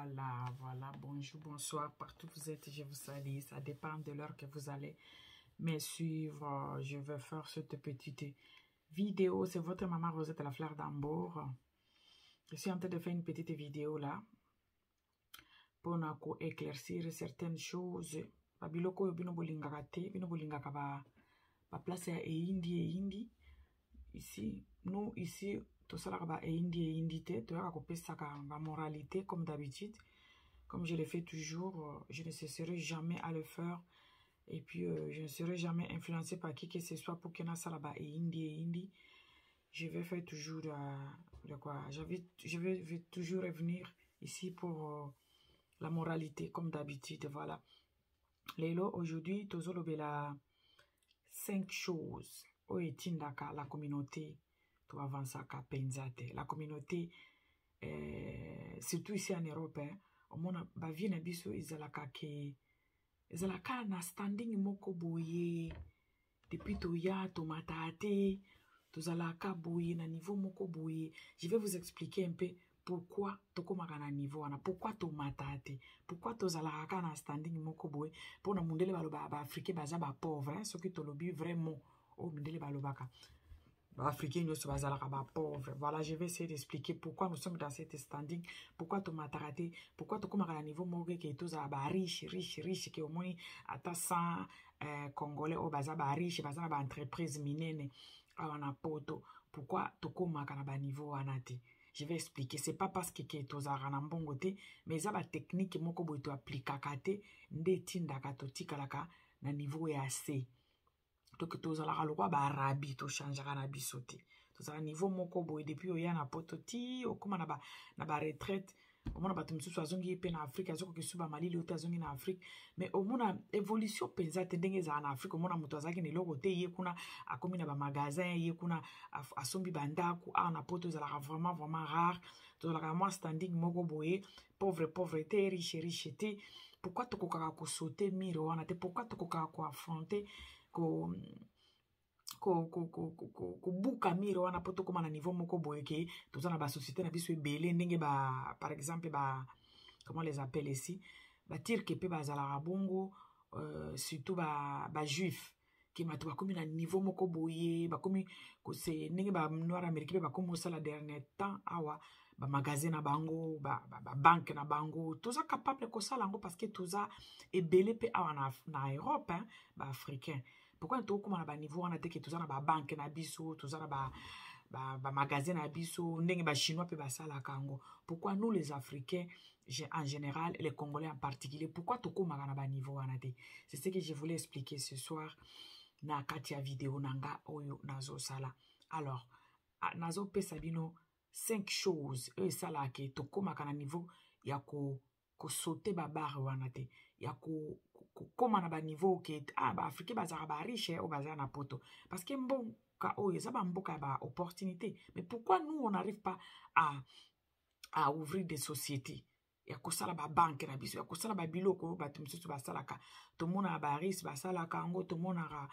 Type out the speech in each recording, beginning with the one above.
Voilà, voilà. Bonjour, bonsoir. Partout où vous êtes, je vous salue. Ça dépend de l'heure que vous allez me suivre. Je vais faire cette petite vidéo. C'est votre maman Rosette la fleur d'Ambour. Je suis en train de faire une petite vidéo là pour éclaircir certaines choses. Babiloko oyo bino bolingaka te, bino bolingaka ba ba place ya eyindi eyindi. Ici, nous ici tosalaka ba eyindi eyindi te, toyaka kopesaka ba moralité comme d'habitude. Comme je le fais toujours, je ne cesserai jamais à le faire. Et puis, je ne serai jamais influencé par qui que ce soit pour que nasala ba eyindi eyindi. Je vais faire toujours de quoi je vais toujours revenir ici pour la moralité comme d'habitude. Voilà. Lelo, aujourd'hui, tozolobela cinq choses oyo etindaka la communauté toavansaka mpenza te. La communauté, surtout ici en Europe, hein, omona bavie na biso ezalaka ke ezalaka na standing moko boye. Depuis toya, tomata te, tozalaka boye na niveau moko boye. Je vais vous expliquer un peu pourquoi tokomaka na niveau wana, pourquoi tomata te, pourquoi tozalaka kaka na standing moko boye. Mpona mundele balobaka baafricain baza bapauvre, hein? Soki tolobi vraiment oyo mindele balobaka, baafricain nyonso bazalaka bapauvre. Voilà, je vais essayer d'expliquer pourquoi nous sommes dans cette standing, pourquoi tomataka te, pourquoi tokomaka na niveau moko ke tozala bariche, riche, riche, ke omoni ata 100 congolais oyo baza bariche, baza na baentreprise minene awa na Poto. Pourquoi tokomaka na baniveau wana te? Je vais expliquer. C'est pas parce que ke tozalaka na mbongo te, mais eza batechnique moko boye toaplikaka te nde etindaka totikalaka na niveau ya se. Toke tozalaka lokwa barabi, tochangeaka na biso te, tozalaka niveau moko boye depuis oya na Poto ti okóma na baretraite. Omona bato mosusu azongi mpe na Afrique, azokoki su bamalili oyo te, azongi na Afrique, mais omona évolution mpenza te ndenge ezala na Afrique. Omona moto azalaki na eloko te, ye kuna akomi na bamagasin, ye kuna asombi bandako. Awa na Poto ezalaka vraiment, vraiment rare. Tozalaka mwa standing moko boye, pauvre pauvre te, riche riche te. Pourquoi tokokaka kosauter mur wana te? Pourquoi tokokaka koaffronter, ko kobuka mur wana mpo tokóma na niveau moko boye ke toza na basociété na biso ebele, ndenge ba, par exemple, ba, comment les appelle ici, baturcs mpe bazalaka bongo, surtout bajuif, ke bato bakomi na niveau moko boye, bakomi kose ndenge banoir américain mpe bakomi kosala dernier temps awa, bamagasin na bango, babanke na bango. Toza capable kosala yango parce que toza ebele mpe awa na Europe, hein, baafricain. Pourquoi tokóma na baniveau wana te, ke toza na babanke na biso, toza na bamagasin na biso, ndenge bachinois mpe basalaka yango? Pourquoi nous les Africains en général, les Congolais en particulier, pourquoi tokomaka na baniveau wana te? C'est ce que je voulais expliquer ce soir na kati ya video na nga oyo nazosala. Alors, nazopesa bino cinq choses oyo esalaka tokomaka na niveau ya kosauter babarre wana te, ya kokóma na baniveau ke ah, baafricain bazalaka bariche oyo baza na Poto, parce que mboka oyo eza bamboka ya baopportunité. Mais pourquoi nous on n'arrive pas à ouvrir des sociétés, ya kosala babanke na biso, ya kosala babiloko oyo bato mosusu basalaka? Tomonaka barusse basalaka yango, tomonaka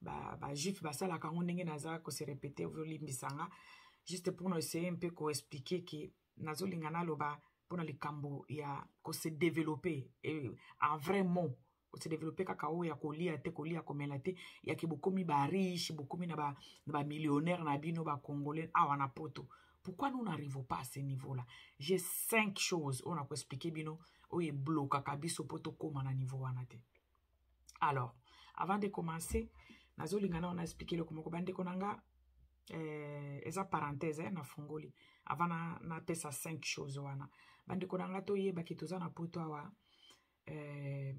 bajuif basalaka yango. Ndenge naza kose répéter, ozolimbisanga, juste pour na essayer mpe koexpliquer ke nazolinga naloba mpona likambo ya kose développer en vrai mot, kose développer kaka oyo ya kolia te, kolia komela te, yake bokomi bariche, bokomi na bamillionnaire na bino bacongolais awa na Poto. Pourquoi nous n'arrivons pas à ce niveau là? J'ai cinq choses oyo nakoexpliquer bino oyo eblokaka biso mpo tokóma na niveau wana te. Alors, avant de commencer, nazolinga na ona expliquer eloko moko, bandeko na nga. Eza parenthèse, nafungoli avant napesa cinq choses wana. Bandeko na nga, toyebaki toza na Poto awa,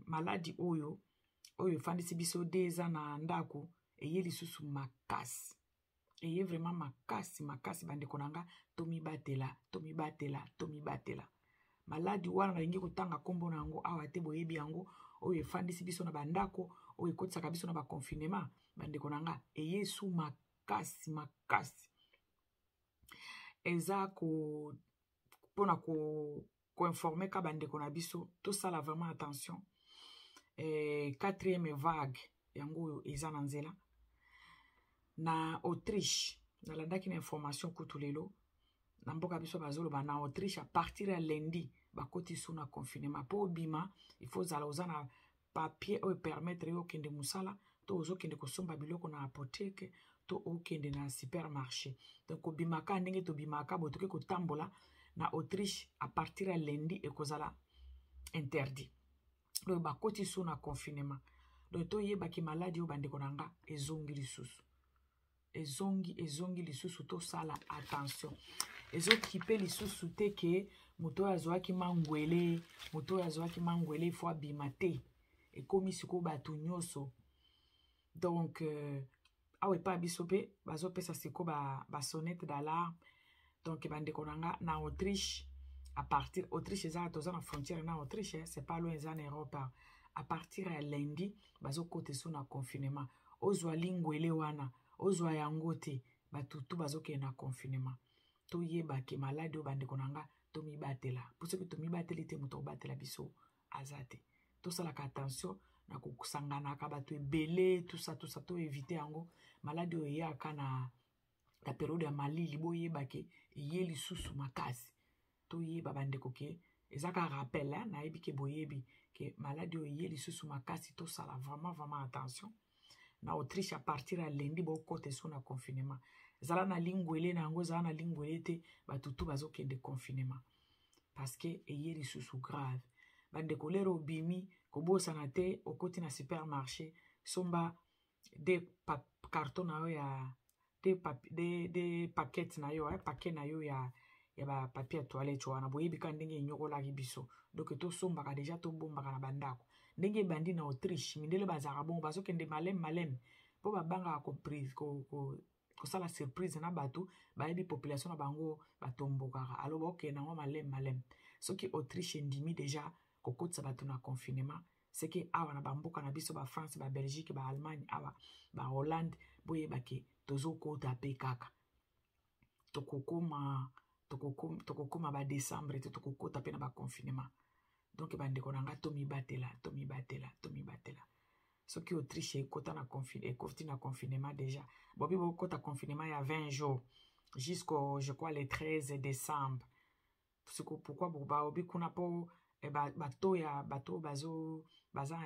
maladi oyo efandisi biso de eza na ndako eye lisusu makasi, eye vraiment makasi makasi. Bandeko na nga, tomibatela, tomibatela, tomibatela. Maladi wana nalingi kotanga nkombo na yango awa te, boyebi yango, oyo efandisi biso na bandako, oyo ekotisaka biso na baconfinement. Bandeko na nga, eye su makasi makasi. Eza ko mpona koinformer ka bandeko na biso, tosala vraiment attention. Quatrième vague yango oyo eza na nzela. Na Autriche, nalandaki na information kutu lelo na mboka biso, bazoloba na Autriche à partir ya lundi. Bakoti su na confinement. Mpo obima, il faut ozala oza na papier oyo permettre yo okende mosala, to ozokende kosomba biloko na apotheke, to okende na supermarché. Donc kobimaka ndenge tobimaka boye, toke kotambola na Autriche, à partir ya lundi ekozala interdit. Donc bakoti su na confinement. Donc toyebaki maladi oyo, bandeko na nga, ezongi lisusu, ezongi, ezongi lisusu. Tosala attention. Ezokipe lisusu te ke moto oyo azwaki mangwele, moto oyo azwaki mangwele ifo abima te. Ekomi sikoyo bato nyonso. Donc awa epai biso mpe bazopesa sikoyo basonnette ba d'alarme. Donc bandeko na nga, na Autriche, à partir, Autriche eza, toza na frontière na Autriche, c'est pas loin, eza na Europe. À partir ya lundi bazokota so na confinement. Ozwa lingwele wana, ozwa yango te, batutu bazokende na confinement. Toyebake maladi oyo, bandeko na nga, tomibatela, mpo soki tomibateli te, moto akobatela biso aza te. Tosalaka attention na kosanganaka bato ebele, tusa tusa, toéviter yango. Maladi oyo eyaka na période ya malili, boyebake eye lisusu makasi. Toyeba, bandeko, ke eza kaka rappel. Nayebi ke boyebi ke maladi oyo eye lisusu makasi. Tosala vraiment, vraiment attention. Na Autriche, à partir ya lundi bokota eso na confinement. Ezala na lingwele na yango, ezala na lingwele te, bato tu bazokende confinement parce que eye lisusu grave. Bandeko, lero obimi, kobosana te, okoti na supermarché, somba de carton na yo ya de paquet na yo, paquet na yo ya bapapier ya toilette wana. Boyebi ka ndenge enyokolaki biso. Donc tosombaka déjà, tobombaka na bandako. Ndenge ebandi na Autriche, mindele bazalaka bongo, bazokende maleme maleme mpo babangaka kosala surprise na bato. Bayebi population na bango batombokaka, alors bakokende yango maleme maleme. Soki Autriche endimi déjà kokotisa bato na confinement, seke awa na bamboka na biso, baFrance, baBelgique, baAllemagne, awa baHollande, boyebake tozokota mpe kaka. Tokokoma badécembre te, tokokota mpe na baconfinement. Donc bandeko na nga, tomibatela, tomibatela, tomibatela. Soki Autriche ekota na ekoti na confinement déjà, bobi bokota confinement ya 20 jours jusqu'au, je crois, le 13 décembre. Siko pourquoi baobi kuna? Mpo bato ya bato bazo baza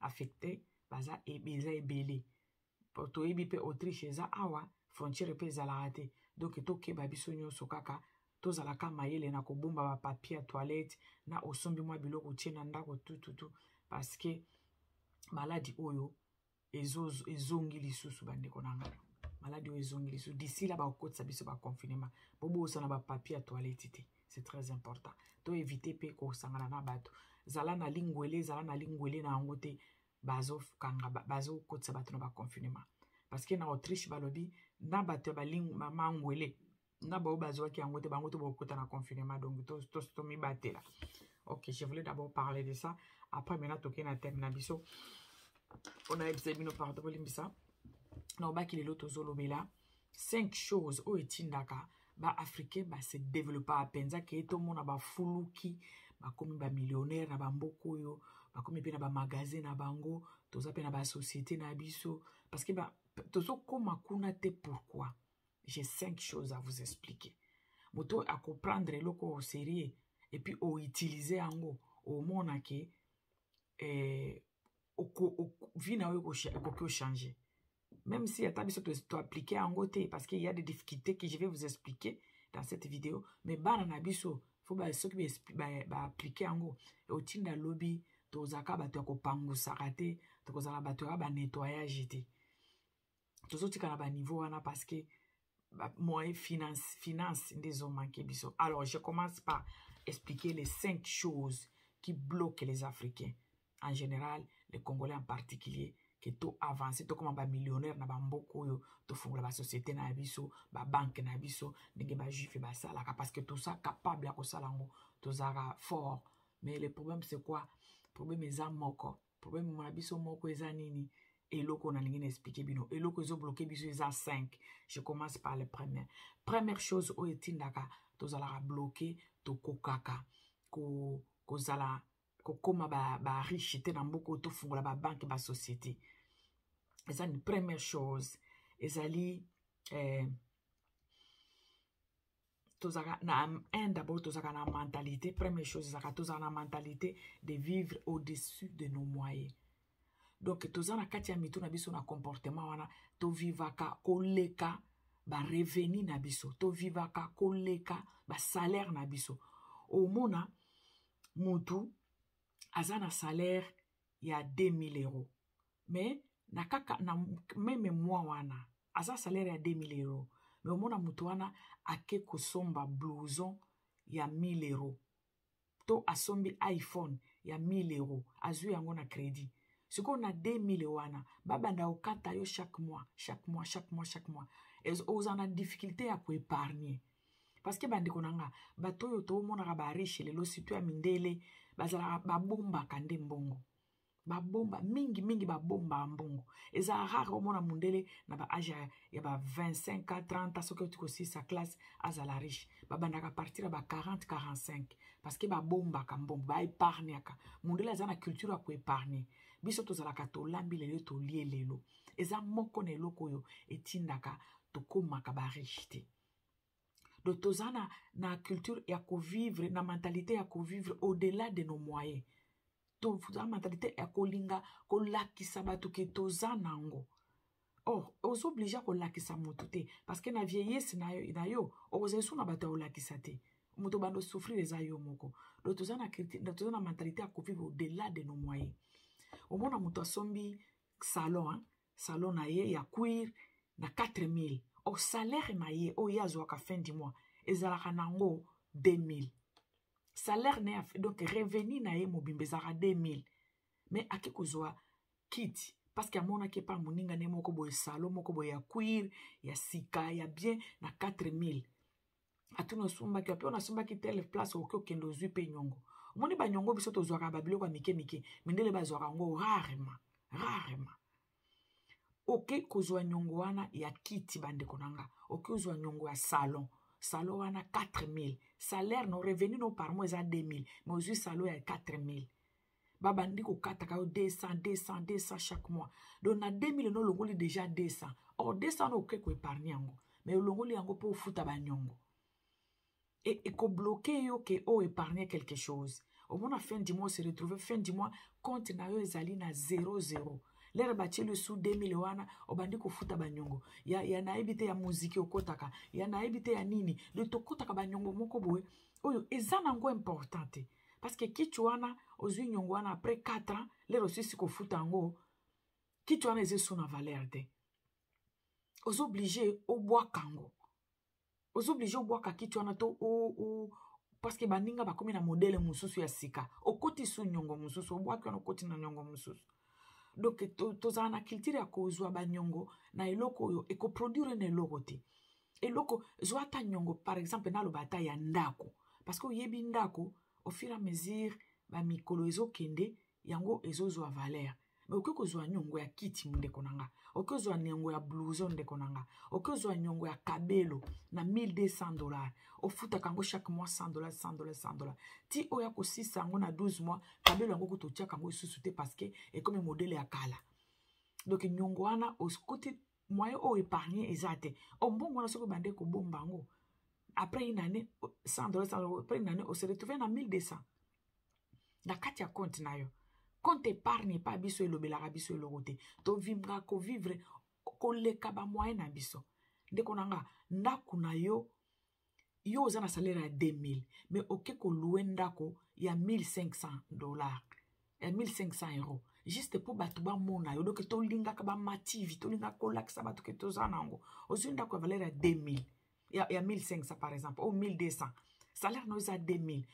affecté, baza eza ebele. Toyebi mpe Autriche eza awa, frontière mpe ezalaka te. Donc tokeba biso nyonso kaka, tozalaka mayele na kobomba bapapier ya toilette, na osombi mwa biloko, tie na ndako, tututu, parce que maladi oyo ezongi lisusu. Bandeko na ngai, maladi oyo ezongi lisusu. D'ici là bakokotisa biso baconfinement. Bobosana bapapier ya toilette te, c'est très important. To éviter mpe kosangana na bato. Zala na lingwele, ezala na lingwele na yango te, bazokanga, bazokotisa bato na baconfinement, parce que na Autriche balobi na bato ya bamangwele na bao bazwaki yango te, bango to bokota na confinement. Donc tomibatela. Ok, je voulais d'abord parler de ça. Après, maintenant tokei na thème na biso mpona yebisa bino. Pardon, bolimbisa. Na obaki lelo tozolobela cinq choses oyo etindaka baAfricain base développa mpenza, ke tomona bafuluki, bakomi bamillionnaire na bamboka oyo, bakomi mpe na bamagasin na bango, toza mpe na basociété na biso, parce que tozokóma kuna te. Pourquoi? J'ai cinq choses à vous expliquer. Moto akoprendre eloko au sérieux et puis outilize yango, omona ke vie na yo ekoki ochanger, même si ata biso toappliquer yango te, parce qu'il y a des difficultés que je vais vous expliquer dans cette vidéo. Mais bana na biso fo, soki baappliquer yango, otinda lobi tozalaka bato ya kopangusaka te, tokozala bato ya banettoyage te. Tozotika na baniveau wana parce que moyen finance nde ezomanquer biso. Alors je commence par expliquer les cinq choses qui bloquent les Africains en général, les Congolais en particulier, ke to avance, tokóma bamillionnaire na bamboka oyo, tofungola basociété na biso, babanke na biso, ndenge bajuif basalaka, parce que toza capable ya kosala yango, tozalaka fort. Mais le problème, c'est quoi? Problème eza moko. Problème na biso moko eza nini? Eloko nalingi na expliquer bino, eloko ezobloquer biso eza 5. Je commence par le premier. Première chose oyo etindaka tozalaka bloqué, tokokaka kozala kokóma bariche te na mboka oyo, tofungola babanke, basociété, eza ni première chose ezali Tozalaka na un, d'abord tozalaka na mentalité, première chose ezalaka tozalaka na mentalité de vivre au-dessus de nos moyens. Donc toza na kati ya mitu na biso na comportement wana, tovivaka koleka barevenu na biso, tovivaka koleka basalaire na biso. Omona mutu aza na salaire ya 2000 euros, mais na kaka na même mois wana aza salaire ya 2000 euros, mais omona mutu wana ake kosomba blouson ya 1000 euros to asombi iPhone ya 1000 euros, azwi yango na crédit. Sikoyo na 2000 wana babanda kokata yo chaque mois, chaque mois, chaque mois, chaque mois. Oza na difficulté ya koépargner, parce que, bandeko na nga, bato oyo tomonaka bariche lelo, surtout ya mindele, bazalaka babombaka nde mbongo, babomba mingimingi, babomba mbongo. Eza rare omona mundele na baage ya ba 25 a 30, soki oti kosisa classe, azala riche. Babandaka partir ya ba 40, 45, parce que babombaka mbongo, baépargnaka. Mundele aza na culture ya koépargner. Biso tozalaka tolambi lelo, tolie lelo. Eza moko na eloko oyo etindaka tokomaka bariche te. Donc toza na culture ya kovivre, na mentalité ya kovivre au-delà de nos moyens. Toza mentalité ya kolinga kolakisa bato ke toza nango. Or oza obligé kolakisa moto te, parce que na vieillesse na yo okozala esu na bato ya kolakisa te. Moto bando souffrir eza yo moko. Donc toza na mentalité ya kovivre au-delà de nos moyens. Omona moto asombi salon, hein? Salon na ye ya cuir na 4000. Or salaire na ye oyo ye azwaka fin du mois ezalaka nango 2000. Salaire na ye, donc revenu na ye mobimba, ezalaka 2000, mais ake kozwa kiti parce que amonaki epa moninga ne moko boye, salon moko boye ya cuir ya sika ya bien na 4000. Atuni: "Osombaki wapi?" "Oyo nasombaki telle place." Okoki okende, ozwi mpe nyongo. Omoni banyongo, biso tozwaka babiloko ya mike mike, mindele bazwaka yango rarement, rarement. Oke kozwa nyongo wana ya kiti, bandeko na nga, oke kozwa nyongo ya salon, salon wana 4000. Salaire no, revenu no par mois eza 2000, mais ozwi salon ya 4000, babandi kokataka yo 200, 200, 200 chaque mois. Donc na 2000 no olongoli déjà 200. Or 200 no oke koépargner yango, mais olongoli yango mpo ofuta banyongo. Ekobloquer yo ke oépargne quelque chose. Omona fin du mois, se retrouve fin du mois, compte na yo ezali na 0 0. Lere batieli su 2000 wana, obandi kofuta banyongo ya nayebi te, ya muziki okotaka, ya nayebi te ya nini. Le tokotaka banyongo moko boye oyo eza nango important te, parce que kiti wana ozwi nyongo wana, après 4 ans, lere osisi kofuta yango, kiti wana eza esu na valeur te. Oza obligé obwaka yango, oza obligé obwaka kiti wana to o, parce que baninga bakomi na modèle mosusu ya sika. Okoti su nyongo mosusu, obwaki wana, okoti na nyongo mosusu. Donc tozala na culture ya kozwa banyongo na eloko oyo ekoproduire na eloko te. Eloko, zwa ata nyongo, par exemple, naloba ata ya ndako, parce que oyebi ndako, au fur et à mesure bamikolo ezokende, yango ezozwa valeur. Mais okoki kozwa nyongo ya kiti, ndeko na nga, okoki kozwa nyongo ya blouson, ndeko na nga, okoki kozwa nyongo ya kabelo na 1200 dollars, ofutaka yango chaque mois 100 dollars, 100 dollars, 100 dollars, ti oyo akosisa yango na 12 mois. Kabelo yango kuta otiaka yango lisusu te, parce que ekomi modèle ya kala. Donc nyongo wana okoti, moyen oyo épargne eza te. O mbongo wana, soki obande kobomba yango, après une année, 100 dollars, après une année, ose retrouve na 1200 na kati ya compte na yo. Compte épargne epa biso elobelaka biso eloko te. Tovivra kovivre koleka bamoyen na biso. Ndeko na nga, ndako na yo, yo oza na salaire ya 2000, mais oke kolouer ndako ya 1500 dollars, ya 1500 euros, juste mpo bato bamona yo. Donc tolingaka bamativi, tolingaka kolakisa bato ke toza nango. Ozwi ndako ya valeur ya 2000, ya 1500 par exemple, o 1200, salaire na yo eza 2000.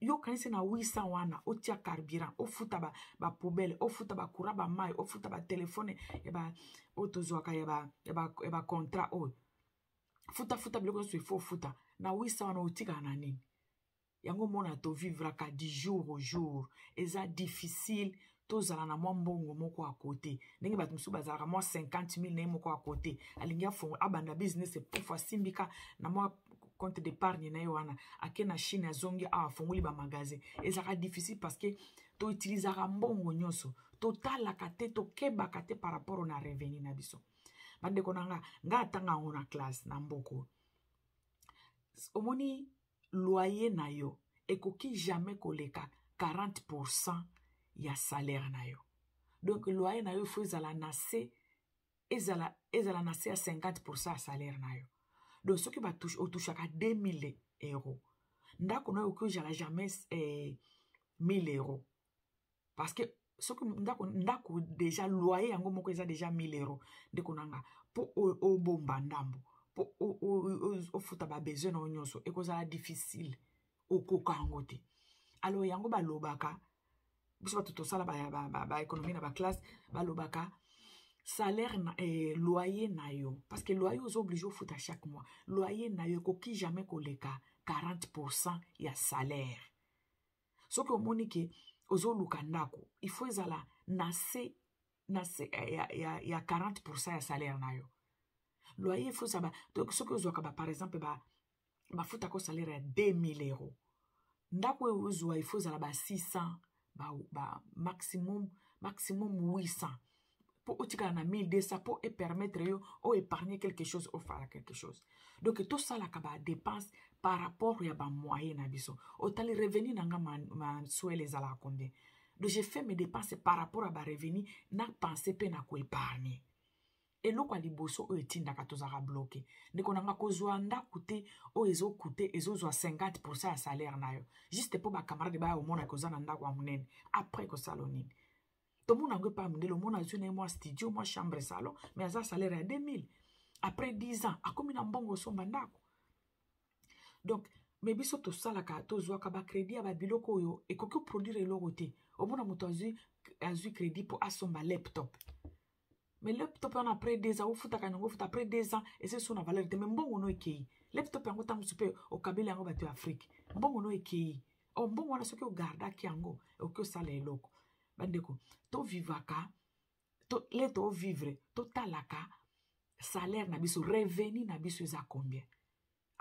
Yo kanisi na 800 wana otia carburant, ofuta bapoubelle, ofuta bacourant, bamai, ofuta batelefone oyo tozwaka ya bacontrat oyo, futafuta biloko nyonso ifo ofuta na 800 wana, otikaka na nini? Yango mona tovivraka du jour au jour. Eza difficile tozala na mwa mbongo moko ya kote, ndenge bato mosusu bazalaka mwa 50 000 na ye moko ya kote, alingi afongo, abanda business, pofu, asimbika na mwa compte d'épargne na ye wana, ake na Chine, azongi awa, afongoli bamagasin. Ezalaka difficile parce que toutilisaka mbongo nyonso, totalaka te, tokebaka te par rapport na revenu na biso. Bandeko na nga, nga atanga yango na classe na mboko. Omoni, loyer na yo ekoki jamais koleka 40% ya salaire na yo. Donc loyer na yo faut ezala na se, ezala na se ya 50% ya salaire na yo. Donc soki otouchaka 2000 euros, ndako na yo okoki ozala jamais 1000 euros, parce que soki ndako déjà loyer yango moko eza déjà 1000 euros, ndeko na nga, mpo obomba ndambo mpo ofuta babesoin na yo nyonso, ekozala difficile, okoka yango te. Alors yango balobaka, biso bato tosala baéconomie na baclasse, balobaka salaire na loyer na yo, parce que loyer oza obligé ofuta chaque mois, loyer na yo ekoki jamais koleka 40% ya salaire. Soki omoni ke ozoluka ndako, il faut ezala na se ya 40% ya salaire na yo. Loyer il faut ezala, donc soki ozwaka ba, par exemple, bafutaka salaire ya 2000 euros, ndako oyo ozwa il faut ezala ba 600, ba maximum 800, mpo otikala na 1200, mpo epermettre yo oépargner quelque chose, ofala quelque chose. Donc tosalaka badépense par rapport ya bamoyen na biso. Otali revenu na nga mensuel ezalaka combien, donc je fais mes dépenses par rapport à barevenu na pense mpe na koépargner. Eloko ya liboso oyo etindaka tozalaka bloqué, ndeko na nga, kozwa ndako te oyo ezokute ezozwa 50% ya salaire na yo, juste mpo bacamarade baya omonaka oza na ndako ya monene. Après kosala nini? Tomona yango epai mondele. Omona azwi na ye mwa studio, mwa chambre, salon, mais aza salaire ya 2000. Après 10 ans akomi na mbongo osomba ndako. Donc mais biso tosalaka, tozwaka bacrédit ya babiloko oyo ekoki koproduire eloko te. Omona moto azwi crédit mpo asomba laptop, mais laptop wana, après 2 ans ofutaka yango, ofuta après 2 ans, eza so na valeur te, mais mbongo no ekei. Laptop yango, ntango mosusu mpe okabeli yango bato ya Afrique, mbongo no ekei. O mbongo wana, soki ogardaki yango, okoki osala eloko. Bandeko, tovivaka le tovivre, totalaka salaire na biso, revenu na biso eza combien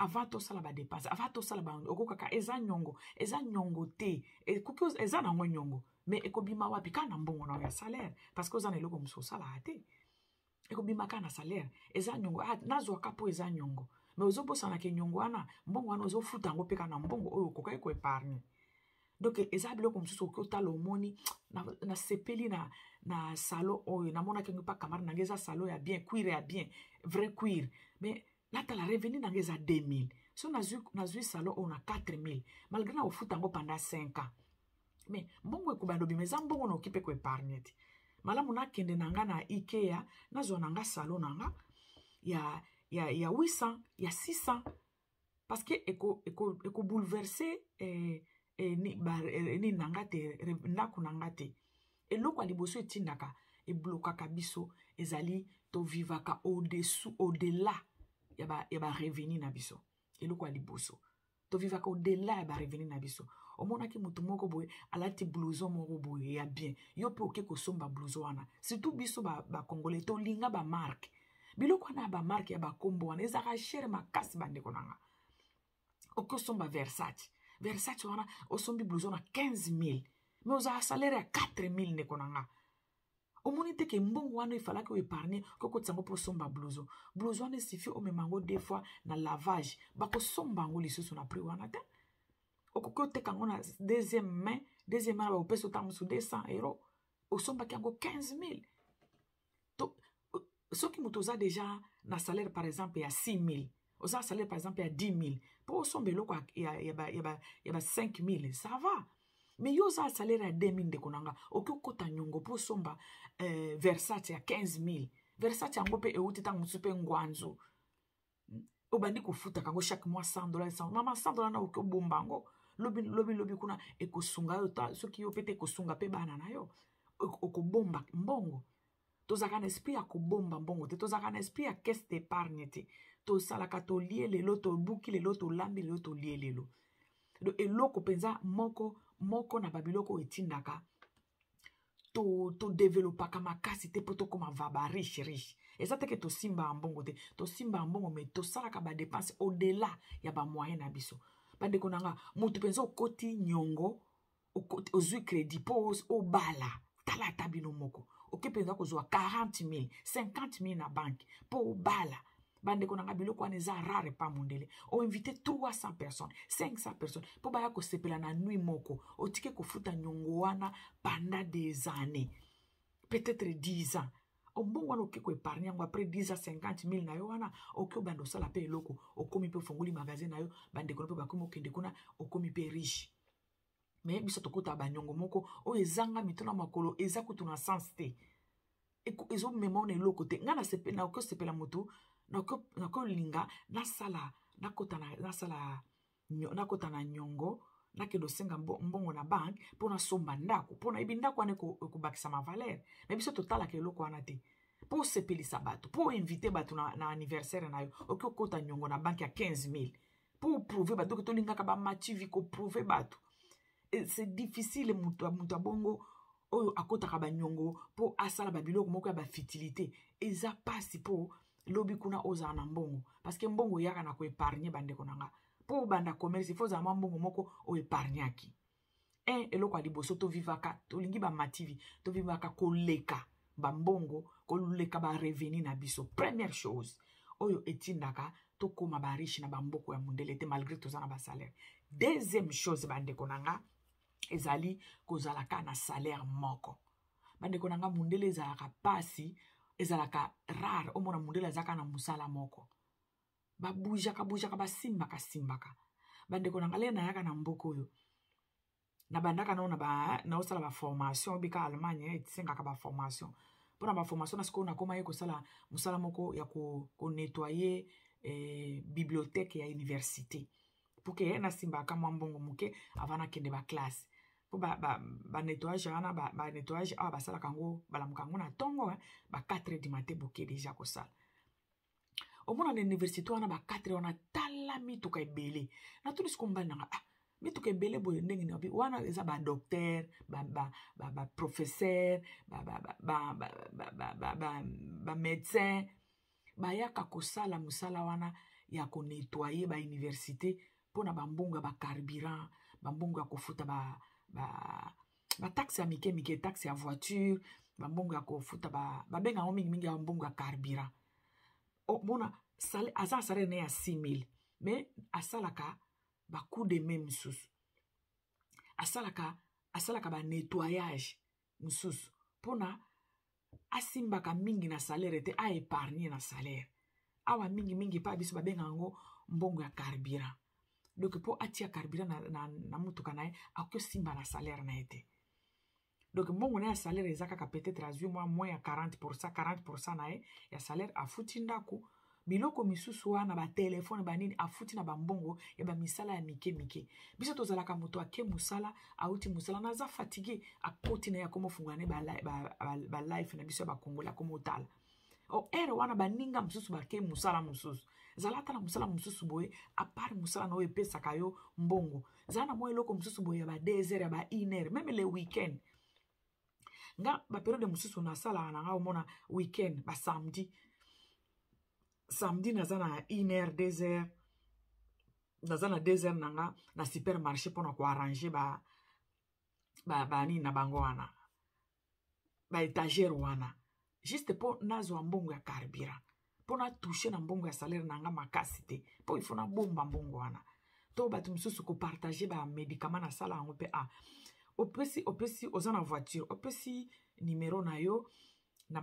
avant tosala badépense, avant tosala. Okokaka eza nyongo, eza nyongo te, ekoki eza nango nyongo, mais ekobima wapi? Kaka na mbongo na yo ya salaire, parce que oza na eloko mosusu osalaka te. Ekobima kaka na salaire. Eza nyongo, ah, nazwaka mpo eza nyongo, mais ozobosanaka nyongo wana, mbongo wana ozofuta yango mpe kaka na mbongo oyo okokaki koépargner. Donc eza biloko mosusu okoki otala, omoni nasepeli na salon oyo, namonaki yango mpa camarade na nga, eza salon ya bien, cuir ya bien, vrai cuir, mais natala revenu na nga eza 2000, so nazwi salon oyo na 4000, malgré na kofuta yango pendant 5 ans, mais mbongo ekobanda obima eza mbongo naoki mpe koépargner te. Malamu nakende na nga na Ikea, nazwa na nga salon na nga ya 800, ya 600, parce que ekobouleverser nini na nga te, ndako na nga te. Eloko ya liboso etindaka eblokaka biso ezali tovivaka au-dessous, au-delà ya barevenu na biso. Eloko ya liboso, tovivaka au-delà ya barevenu na biso. Omonaki motu moko boye alati blouson moko boye ya bien, yo mpe oke kosomba blouson wana. Surtout biso bacongolais ba tolinga bamarque. Biloko wana ya bamarque, ya bakombo wana, ezalaka cher makasi, bandeko na nga. Oke osomba Versace, Versace wana, osombi blouson na 15 000, mais ozala salaire ya 4 000. Ndeko na nga, omoni te ke mbongo wana efalaki oépargner, kokotisa yango mpo osomba blouson? Blouson wana esuffit omema yango deux fois na lavage, bakosomba yango lisusu na prix wana te. Okoki oteka yango na deuxième main. Deuxième main, bakopesa ota mosusu 200 euro, osombaki yango 15 000. To soki moto oza déjà na salaire par exemple ya 6 000, oza na salaire par exemple ya 10 000, mpo osomba eloko ya ba 5 000, ça va. Mais yo oza na salaire ya 2 000, ndeko na nga, okoki okota nyongo mpo osomba Versace ya 15 000. Versace yango mpe euti ntango mosusu mpe ngwanzu. Obandi kofutaka yango chaque mois 100 dollars. Mama, 100 dollars na okoki obomba yango, lobi lobi lobi kuna ekosunga yo. Soki yo mpe te, ekosunga mpe bana na yo. Okobomba mbongo. Tozalaka na esprit ya kobomba mbongo te, tozalaka na esprit ya caisse d'épargne te. Tosalaka, tolie lelo, tobuki lelo, tolambi lelo, tolie lelo. Eloko mpenza moko moko na babiloko oyo etindaka todevelopaka makasi te mpo tokóma va bariche riche, eza te ke tosimbaka mbongo te. Tosimbaka mbongo, mais tosalaka badépense au-delà ya bamoyen na biso. Bandeko na nga, motu mpenza okoti nyongo, ozwi crédit mpo obala, tala ata bino moko, oke mpenza kozwa 40 000, 50 000 na banke mpo obala. Bandeko na nga, biloko wana eza rare pa mondele. Oinvite 300 personnes, 500 personnes mpo baya kosepela na nuit moko, otike kofuta nyongo wana pendant des années, peut-être 10 ans. Mbongo wana okoki koépargne yango après 10 ans, 50 000 na yo wana, okoki obanda osala mpe eloko, okomi mpe ofongoli magasin na yo, bandeko na mpe bakomi okende kuna, okomi mpe riche. Mais biso tokota banyongo moko oyo ezanga mito na makolo, eza kutu na sens te, ezomema ona eloko te. Ngai nakoki osepela motu, nakolinga nasala, nakota nasala, nakota na nyongo, nakende osenga mbongo na banke mpo nasomba ndako, mpo nayebi ndako wana ekobakisama valeur. Mais biso totalaka eloko wana te. Mpo osepelisa bato, mpo oinvite bato na anniversaire na yo, okoki okota nyongo na banke ya 15 000 mpo oprouve bato. Oke tolingaka bamativi koprouve bato, c'est difficile. Moto abongo oyo akotaka banyongo mpo asala babiloko moko ya bafutilité, eza mpasi mpo lobi kuna ozala na mbongo, parce que mbongo eyaka na koépargne. Bandeko na nga, mpo obanda commerce, ifo ozala mwa mbongo moko oépargnaki. Un, eloko ya liboso, tovivaka, tolingi bamativi, tovivaka koleka bambongo, koleka barevenu na biso. Première chose oyo etindaka tokóma bariche na bamboko ya mondele te, malgré toza na basalaire. Deuxième chose, bandeko na nga, ezali kozalaka na salaire moko. Bandeko na nga, mondele ezalaka pasi, ezalaka rare omona mondele azalaka na mosala moko. Babujaka bujaka, basimbaka simbaka. Bandeko na nga, le nayaka na mboka oyo, nabandaka nao naosala baformation. Obika Allemagne esengaka baformation. Mpona baformation na sikoyo, nakóma ye kosala mosala moko ya konettoyer bibliothèque ya université, pour que nasimbaka mwa mbongo moke avant nakende baklasse. Mpo banettoyage wana, banettoyage awa basalaka yango, balamuka yango na ntongo ba 4 heures du matin, boke déjà kosala. Omona na université wana, ba 4 wana, tala mituka ebele. Natuni siko mobali nanga: "Ah, mituka ebele boye ndenge nini?" Wana eza badocteur, baprofesseur, bamédecin, bayaka kosala mosala wana ya konettoyer bauniversité mpona bambongo ya bacarburant, bambongo ya kofuta bataxe ya mike mike, taxe ya voiture, bambongo ya kofuta, babenga yango mingimingi ya mbongo ya carburant. Omona aza salaire na ye ya 6000, mais asalaka bacoup de main mosusu, asalaka banettoyage mosusu mpona asimbaka mingi na salaire te, aépargne na salaire. Awa mingimingi epai biso babenga yango mbongo ya carburant. Donc mpo atia carburant na mutuka na ye, akoki osimba na salaire na ye te. Donc mbongo na ye ya salaire eza kaka, peut-être azwi mwa moins ya 40%, 40% na ye ya salaire afuti ndako, biloko misusu wana, batelefone, banini, afuti na bambongo ya bamisala ya mike mike. Biso tozalaka, moto ake mosala, auti mosala, naza fatigué, akoti na ye, akoma ofungola ne balife na biso ya bakongoli, akoma otala o ere wana. Baninga mosusu bake mosala mosusu. Zala ata na mosala mosusu boye à part mosala na oyo epesaka yo mbongo. Zala na mwa eloko mosusu boye ya ba 2 heures, ya ba 1 heure, même le week-end. Nga baperiode mosusu nasalaka na nga, omona week-end, basamedi, samedi naza na 1 heure, 2 heures, naza na 2 heures na nga na supermarché mpona koarranger banini na bango wana, baétagère wana, juste mpo nazwa mbongo ya carburant, mpo natouche na mbongo ya salaire na nga makasi te, mpo ifo nabomba mbongo wana. To bato mosusu kopartage bamédicament, nasala yango mpe. A opesi, oza na voiture, opesi numero na yo na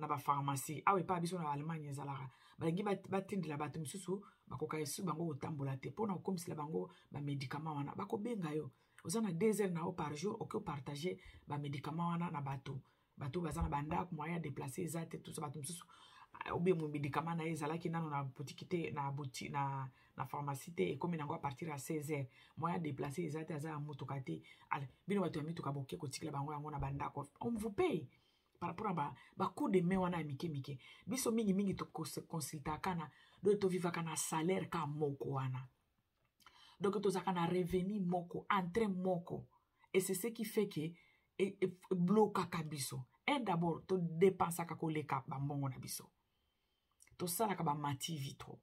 bapharmacie. Awa epai biso na Allemagne ezalaka, balingi batindela bato mosusu, bakoka esu bango kotambola te, mpona kokomisela bango bamédicament wana, bakobenga yo. Oza na 2 heures na yo par jour, okoki opartage bamédicament wana na bato. Bato baza na bandako, moyen ya déplacer eza te, tusa bato mosusu obie médicament na ye ezalaki nano na boutique te, na pharmacie te, ekomi nango à partir ya 16 heures, moyen ya déplacer eza te, aza ya motuka te. Ale, bino bato ya mituka boke kotikela bango yango na bandako, on vous paye par rapport à bacoup de main wana ya mike mike. Biso mingimingi toconsultaka na, donc tovivaka na salaire ka moko wana. Donc tozalaka na revenu moko, entrée moko, et c'est ce qui fait que eblokaka biso. Un, d'abord todépensaka koleka bambongo na biso, tosalaka bamativi trop.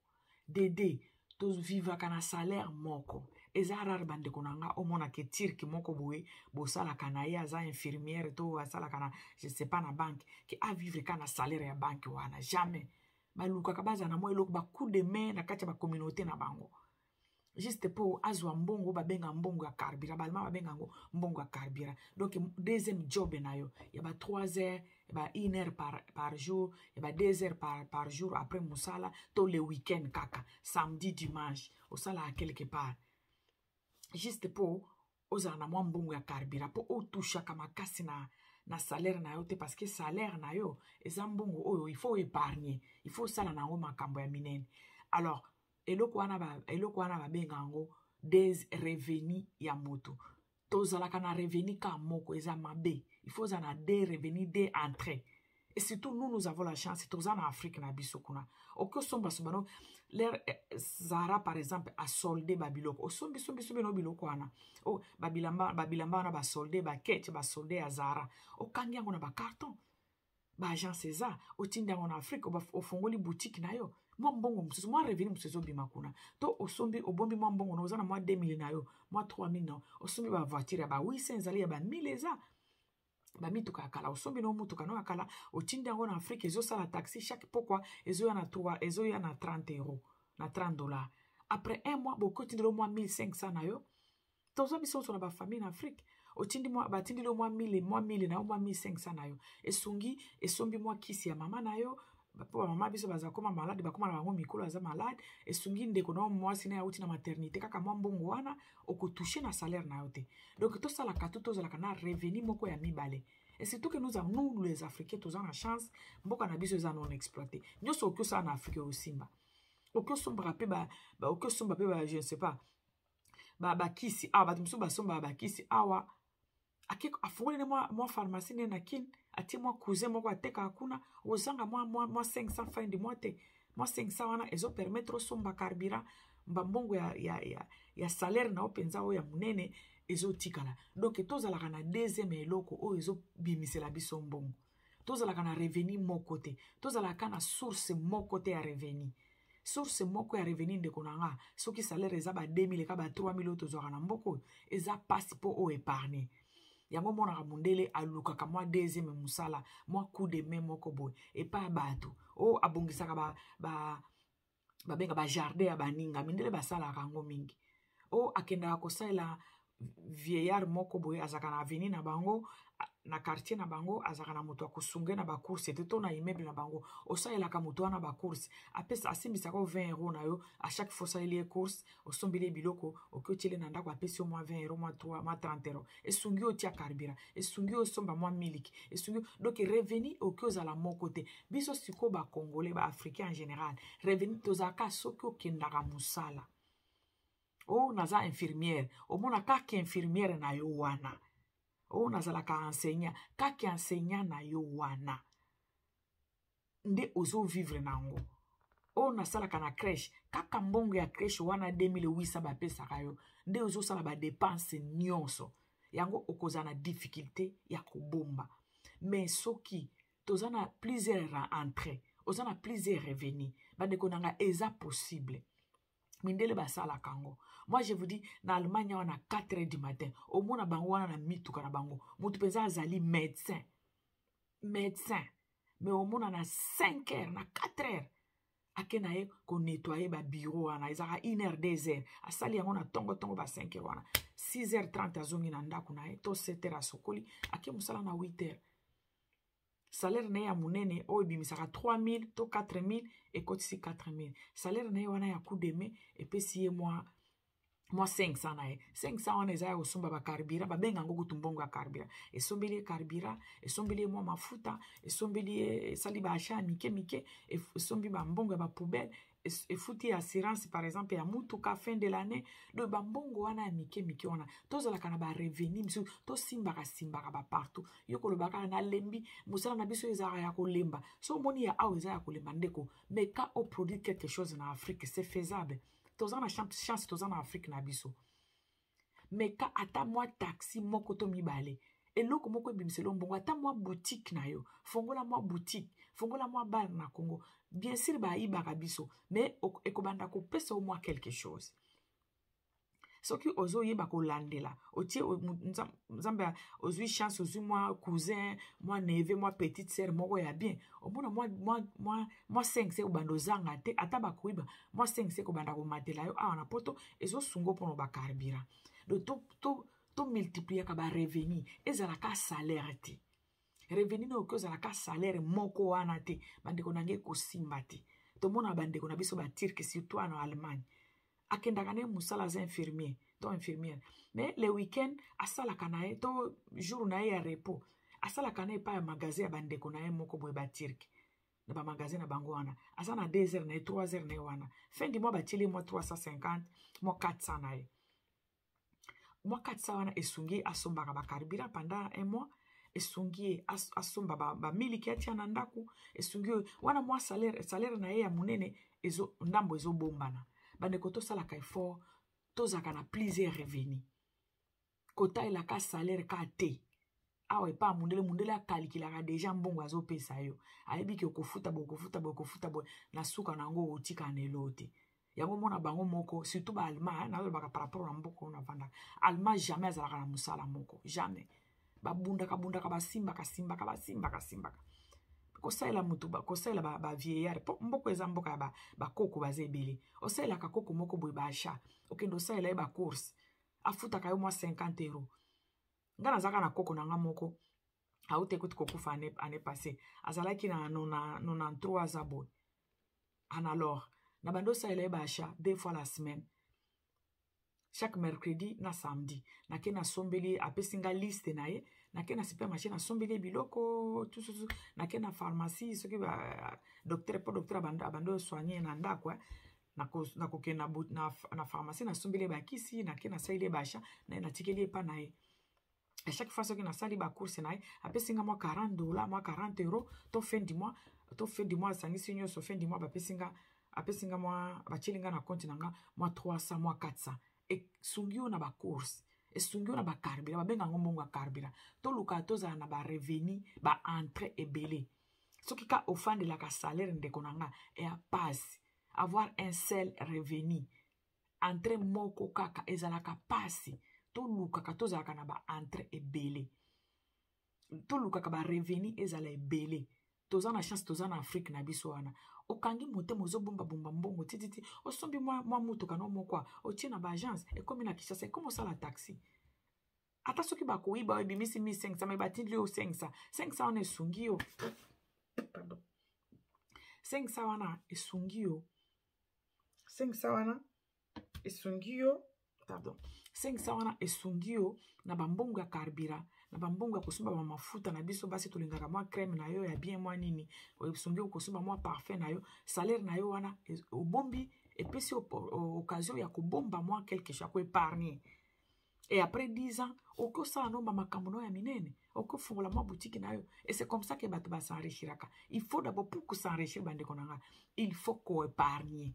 Dede tovivaka na salaire moko. Eza rare, bandeko na nga, omonaka turc moko boye bosalaka na ye, aza infirmière to asalaka na, je sais pas, na banque, ke avivre ka na salaire ya banque wana, jamais. Balukaka bazala na mwa eloko, ba coup de main na kati ya bacommunauté na bango, juste mpo azwa mbongo. Babenga mbongo ya carburant, balema babenga yango mbongo ya carburant. Donc deuxième job na yo ya ba 3 heures, ya ba 1 heure par jour, ya ba 2 heures par jour après mosala, to le week-end kaka, samedi, dimanche, osalaka quelque part juste mpo ozala na mwa mbongo ya carburant, mpo otushaka makasi na salaire na yo te, parce que salaire na yo eza mbongo oyo il faut épargner, il faut osala na yango makambo ya minene. Alors eloko wana babenga yango des revenus ya moto. Tozalaka na revenu ka moko, eza mabe. Il faut ozala na deux revenus, deux entrées. Et surtout nous, nous avons la chance, toza na Afrique na biso. Kuna oki osombasomba no lere Zara par exemple, asolde babiloko, osombi sombi sombi no biloko wana, oh, babilamba wana, basolde bakete, basolde ya Zara, okangi yango na bacarton, baagence eza, otindi yango na Afrique, ofongoli boutique na yo, mwa mbongo mosusu, mwa revenu mosusu ezobima kuna. To osombi, obombi mwa mbongo na, oza na mwa 2000 na yo, mwa 3000 na yo, osombi bavoiture ya ba 800, ezali ya ba 1000, eza bamituka ya kala, osombi no mutuka no ya kala, otindi yango na Afrique, ezosala taxi, chaque pokwa ezoya na 3, ezoya na 30 euro, na 30 dollar. Après un mois, bokotindela mwa 1500 na yo. Toza biso nyonso na bafamille na Afrique. Otindi mwa, batindeli yo mwa 1000, mwa 1000 na yo, mwa 1500 na yo, esungi, esombi mwa kisi ya mama na yo, mpo bamama biso baza koma malade, bakóma na bango mikolo, aza malade, esungi ndeko na yo mwasi na ye auti na maternité, kaka mwa mbongo wana okotouche na salaire na yo te. Donc tosalaka to tozalaka na revenu moko ya mibale. Et surtout que nous, nous les Africains, toza na chance, mboka na biso eza non exploité. Nyonso okoki osala na Afrique, osimba, okoki osombaka mpe, okoki osomba mpe, je ne sais pas, bakisi awa, bato mosusu basombaka bakisi awa, afungoli ne mwa pharmacie ne na Kine, atie mwa cousin moko atekaka kuna, ozanga mwa 500 fin du mois te. Mwa 500 wana ezopermettre osomba carburant, bambongo ya salaire na yo mpenza oyo ya monene ezotikala. Donc tozalaka na deuxième eloko oyo ezobimisela biso mbongo. Tozalaka na revenu moko te, tozalaka na source moko te ya revenu, source moko ya revenu. Ndeko na nga, soki salaire eza ba 2000, eka ba 3000 oyo tozwaka na mboka oyo, eza mpasi mpo oyo épargne yango. Omonaka mondele alukaka mwa deuxième mosala, mwa coup de main moko boye epai ya bato oyo abongisaka, babenga bajardin ya baninga. Mindele basalaka yango mingi. Oyo akendaka kosalela vieillard moko boye, azalaka na avenue na bango, na quartier na bango, azalaka na moto akosunge na bacourse te, to na immeuble na bango, osalelaka moto wana bacourse, apesa, asimbisaka 20 euro na yo à chaque fois osaleli ye course, osombeli ye biloko, oki otiele na ndako, apesi yo mwa 20 euro, mwa 3, mwa 30 euro, esungi yo otia carburant, esungi yo osomba mwa miliki, esungi. Donc revenu oki ozala moko te. Biso sikoyo bacongolais, baafricain en général, revenu tozalaka soki okendaka mosala, oyo naza infirmière, omona kaka infirmière na yo wana, oyo nazalaka enseignant, kaka enseignant na yo wana nde ozovivre na yango, oyo nasalaka na crèche, kaka mbongo ya crèche wana 2800 bapesaka yo nde ozosala badepense nyonso. Yango okozala na difficulté ya kobomba. Mais soki toza na plusieurs entrées, oza na plusieurs revenus, bandeko na nga, eza possible. Mindele basalaka yango. Moi je vous dis, na Allemagne awa, na 4 heures du matin, omona bango wana na mituka na bango. Motu mpenza azali médecin, médecin, mais omona na 5 heures, na 4 heures, ake na ye konettoyer babureau wana. Ezalaka 1 heure, 2 heures, asali yango na ntongo ntongo, ba 5 heures wana, 6 heures 30 azongi na ndako na ye, to 7 heures asokoli, ake mosala na 8 heures. Salaire na ye ya monene oyo ebimisaka 3000 to 4000, ekotisi 4000. Salaire na ye wana ya coup de main epesi ye mwa 500 na ye. 500 wana eza ya kosomba bacarburant, babenga yango kutu mbongo ya carburant. Esombeli ye carburant, esombeli ye mwa mafuta, esombeli ye, esali baachat ya mike mike, esombi bambongo ya bapoubelle, efuti assurance par exemple ya mutuka fin de l'année. Donc bambongo wana ya mike mike wana, tozalaka na barevenu misusu, tosimbaka simbaka bapartout. Yo koloba kaka nalembi mosala na biso, ezalaka ya kolemba. So omoni ya awa eza ya kolemba, ndeko, mais ka oproduire quelque chose na Afrique, c'est faisable. Toza na chance, toza na Afrique na biso. Mais ka ata mwa taxi moko to mibale, eloko moko ebimisela mbongo, ata mwa boutique na yo, fongola mwa boutique, fongola mwa bar na Congo. Bien sûr bayibaka biso, mais ekobanda kopesa yo mwa quelque chose. Soki ozoyeba kolandela, otie Nzambe, ozwi chance, ozwi mwa cousin, mwa neveu, mwa petite sœur moko ya bien, omona mwa 5 se kobanda ozanga te. Ata bakoyiba, mwa 5 se kobanda komatela yo awa na Poto, ezosunga mpona bacarburant. Donc tomultipliaka barevenu, ezalaka salaire te. Revenu na oki ozalaka salaire moko wana te, bandeko na ngai, ekosimba te. Tomona bandeko na biso baturcs, surtout wana Allemagne, akendaka na ye mosala, aza infirmier to infirmière, mais le week-end asalaka na ye, to jour na ye ya repos, asalaka na ye epai ya magasin ya bandeko na ye moko boye baturcs. Na bamagasin na bango wana, aza na 2 heures na ye, 3 heures na ye wana. Fin du mois, batieli mwa 350, mwa 400 na ye. Mwa 400 wana esungi ye asombaka bacarburant pendant un mois, esungi ye asomba bamiliki atia na ndako, esungi ye wana mwa salaire na ye ya monene, ndambo ezobombana. Bandeko, tosalaka effort, tozalaka na plusieurs revenu, kotalelaka salaire ka te. Awa epa mundele, mundele akalikilaka déjà mbongo azopesa yo, ayebi ke okofuta boye, okofuta boye, okofuta boye, na suka na yango otika na elo te. Yango mona bango moko, surtout baallemand, nazolobaka par rapport na mboka oyo navandaka, Allemand jamais azalaka na mosala moko, jamais. Babundaka bundaka, basimbaka simbaka, basimbaka simbaka, kosalela motu, kosalela bavieillard, po mboka eza mboka ya bakoko, baza ebele. Osalelaka koko moko boye baachat, okende osalela ye bacourse, afutaka yo mwa 50 euro. Nga nazalaka na koko na nga moko, auti ekuti kokufa année passée, azalaki na 93, aza boye ana. Alors na bandi osalela ye baachat deux fois la semaine, chaque mercredi na samedi. Nake nasombeli ye, apesi nga liste na ye, nake na supermarché, nasombeli ye biloko tususu, nake na pharmacie, soki docteur, mpo docteur abandi osoigne na ndako, nakokende na pharmacie, nasombeli ye bakisi, nake nasaleli ye baachat na ye, natikeli ye epa na ye. À chaque fois soki nasali bacourse na ye, apesi nga mwa 40 dollar, mwa 40 euro, to fin du mois, to fin du mois asangisi nyonso, fin du mois bapesi nga, apesi nga mwa, batieli nga na compte na nga mwa 300, mwa 400. Esungi yo na bacourse, esungi yo na bacarburant, babenga yango mbongo ya carburant. Toluka tozala na barevenu, baentrée ebele. Soki ka ofandelaka salaire, ndeko na nga, eya pasi. Avoir un seul revenu, entrée moko kaka, ezalaka pasi. Tolukaka tozalaka na baentrée ebele, tolukaka barevenu ezala ebele. Toza na chance, toza na Afrique na biso wana. Okangi motema, ozobombabomba mbongo tititi, osombi mwa mutuka no moko, otie na baagence, ekomi na Kinshasa, ekomi osala taxi. Ata soki bakoyiba oyo, ebimisi 1500, me batindi yo 500, 500 wana esungi yo, pardon, 500 wana esungi yo, 500 wana esungi yo, pardon, 500 wana esungi yo na bambongo ya carburant, na bambongo ya kosomba bamafuta na biso. Basi tolingaka mwa crème na yo ya bien, mwa nini, esungi yo kosomba mwa parfum na yo. Salaire na yo wana obombi, epesi occasion ya kobomba mwa quelque chose, ya koépargne. Et après 10 ans, okosala no bamakambo no ya minene, okofungola mwa boutique na yo. Et c'est comme ça que bato bas'enrichiraka. Il faut d'abord, pour s'enrichir, bandeko na nga, il faut koépargner,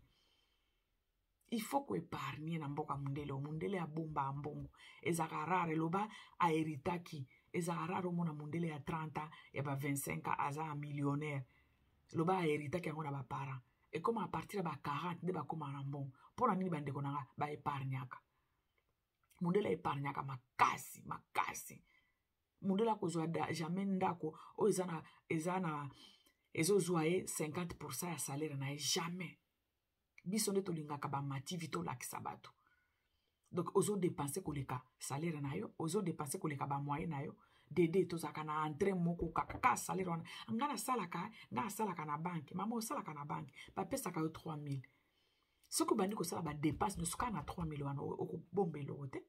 il faut koépargne. Na mboka mundele, mundele abomba mbongo, ezalaka rare eloba ahéritaki. Ezalaka rare omona mundele ya 30 ans, ya ba 25 ans, aza ya millionnaire, loba ahéritaki yango na baparent. Ekoma à partir ya ba 40 nde bakóma na mbongo. Mpo na nini, bandeko na nga? Baépargnaka. Mundele aépargnaka makasi makasi. Mundele akozwa jamais ndako oyo eza na ezozwa ye 50 ya salaire na ye, jamais. Biso nde tolingaka bamativi, tolakisa bato. Donc ozodépenser koleka salaire na yo, ozodépenser koleka bamoyen na yo. Dede tozalaka na entrée moko kaka, ka salaire wana. Nga nasalaka na banque. Mama, osalaka na banque, bapesaka yo 3000. Soki obandi kosala badépense nyonso kaka na 3000 wana, okobomba eloko te.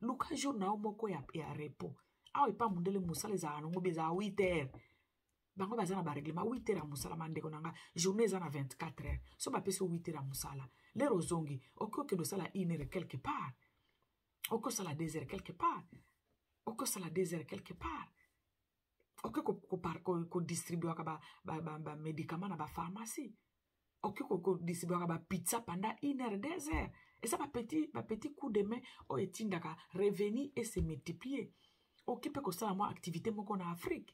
Luka jour na yo moko ya repos. Awa epa mundele, mosala ezalaka nango mpe ezala 8 heures. Bango baza na barèglement, 8 heures ya mosala. Mandeko na nga, journée eza na 24 heures. So bapesi yo 8 heures ya mosala, lero ozongi, okoki okende osala 1 heure quelque part, okoki osala 2 heures quelque part, okoki osala 2 heures quelque part, okoki kodistribuaka bamédicament na bapharmacie, okoki kodistribuaka bapizza pendant 1 heure, 2 heures. Eza bapetit coup de main oyo etindaka revenu ese multiplier. Okoki mpe kosala mwa activité moko na Afrique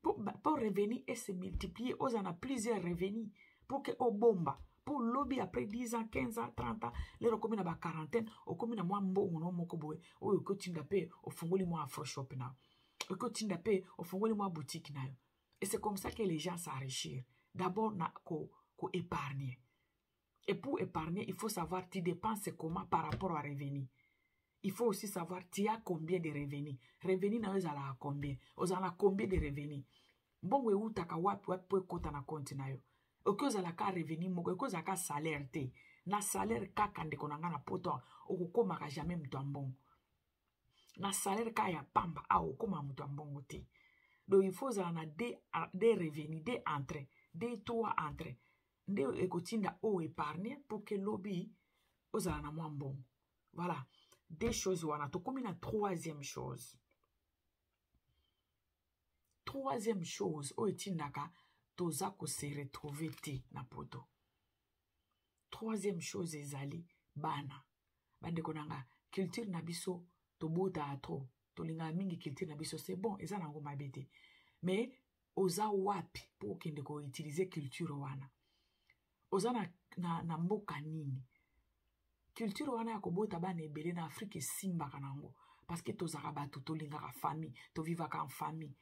mpo revenu ese multiplier, ozala na plusieurs revenu pour que obomba. Mpo lobi après 10 ans, 15 ans, 30 ans, lelo okomi na ba quarantaine, okomi na mwa mbongo no moko boye oyo okotinda mpe ofungoli mwa afroshop na yo, okotinda mpe ofungoli mwa boutique na yo. Et c'est comme ça que les gens s'enrichirent. D'abord na ko ko épargner. Et pour épargner, il faut savoir tu dépenses comment par rapport à revenu. Il faut aussi savoir tu as combien de revenus. Revenu na yo ezalaka combien, ozala na combien de revenus, mbongo eutaka wapi wapi mpo ekota na compte na yo. Okoki ozala ka revenu moko, ekoki ozala ka salaire te. Na salaire kaka, ndeko na nga, na poto okokomaka jamais moto ya mbongo. Na salaire kaka ya pamba awa, okóma moto ya mbongo te. Donc il faut ozala na deux revenus, deux entrées, deux, trois entrées, nde ekotinda oyo épargne pour que lobi ozala na mwa mbongo. Voilà deux choses wana. Tokomi na troisième chose. Troisième chose oyo etindaka toza kose retrouver te na poto, troisième chose ezali bana. Bandeko na nga, culture na biso, tobotaka trop, tolingaka mingi culture na biso. C'est bon, eza nango mabe te, mais oza wapi mpo okende koutiliser culture wana? Oza na mboka nini? Culture wana ya kobota bana ebele na Afrique esimbaka nango parce que tozalaka bato tolingaka famille, tovivaka en famille.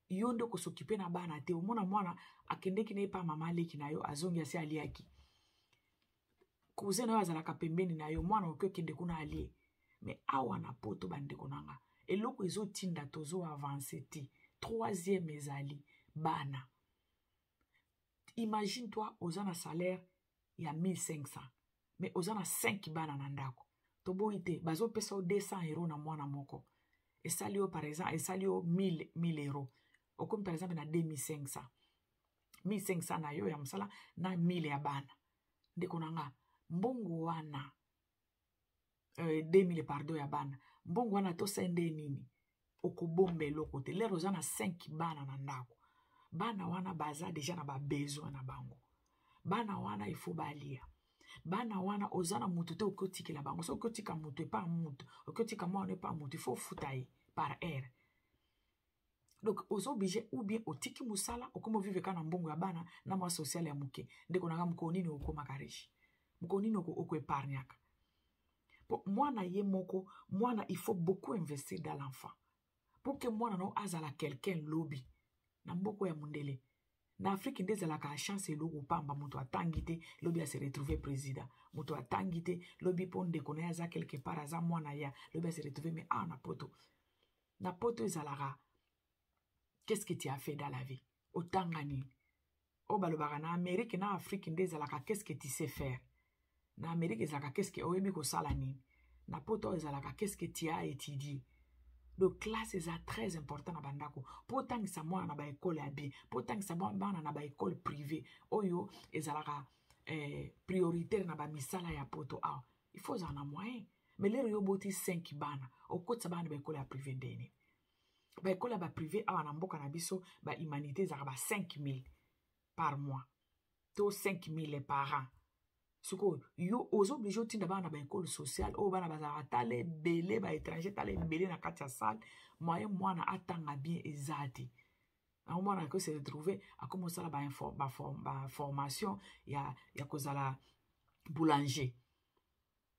Yo nde okos'occuper na bana te. Omona mwana akendeki na ye pa mama aleki na yo, azongi asi aliaki. Cousin na yo azalaka pembeni na yo, mwana okoki okende kuna alie. Mais awa na poto, bandeko na nga, eloko ezotinda tozoavancer te, troisième ezali bana. Imagine toi, oza na salaire ya 1500, mais oza na 5 bana na ndako. Toboyi te, bazopesa yo 200 euro na mwana moko, esali yo par exemple, esali yo 1000, 1000 euro. Okomi par exemple na 2500, 1500 na yo ya mosala na 1000 ya bana. Ndeko na nga, mbongo wana, 2000, pardon, ya bana, mbongo wana tosala nde nini? Okobomba eloko te. Lere oza na 5 bana na ndako, bana wana baza déjà na babesoin na bango. Bana wana ifo balia. Bana wana, oza na mutu te okotikela bango. Soki okotika mutu epa mutu, okotika mwana epa mutu, ifo ofuta ye par heure. Donc oza obligé, ou bien otiki mosala, okoma ovivre kaka na mbongo ya bana na mwa sociale ya moke. Ndeko na nga, mokolo nini okomaka riche? Mokolo nini okoépargnaka? Po mwana ye moko, mwana, il faut beaucoup investir dans l'enfant pour que mwana no azala quelqu'un lobi na mboka ya mondele. Na Afrique nde ezalaka chance eloko pamba. Moto atangi te, lobi ase retrouve président. Moto atangi te, lobi mpo ndeko na ye aza quelque part, aza mwana ya, lobi ase retrouve. Mais awa na poto, na poto ezalaka qu'est-ce que tu as fait dans la vie, otanga nini. Oyo balobaka na Amérique, na Afrique nde ezalaka qu'est-ce que tu sais faire. Na Amérique ezalaka qu'est-ce que oyebi kosala nini. Na poto oyo ezalaka qu'est-ce que tu as étudié. Donc classe eza très important na bandako, mpo otangisa mwana na baécole ya bien, mpo otangisa bana na baécole privé oyo ezalaka prioritaire na bamisala ya poto awa, il faut ozala na moyen. Mais lero yo oboti 5 bana, okotisa bana na baécole ya privé ndeni? Baécole ya baprivé awa na mboka na biso, bahumanité ezalaka ba 5000 par mois to 5000 par an. Sikoyo yo oza obligé otinda bana na baécole sociale oyo bana bazalaka tala ebele, baétranger tala ebele na kati ya salle. Moyen mwana atanga bien eza te. Yango mwana ako se retrouve akomi osala baformation ya kozala boulanger.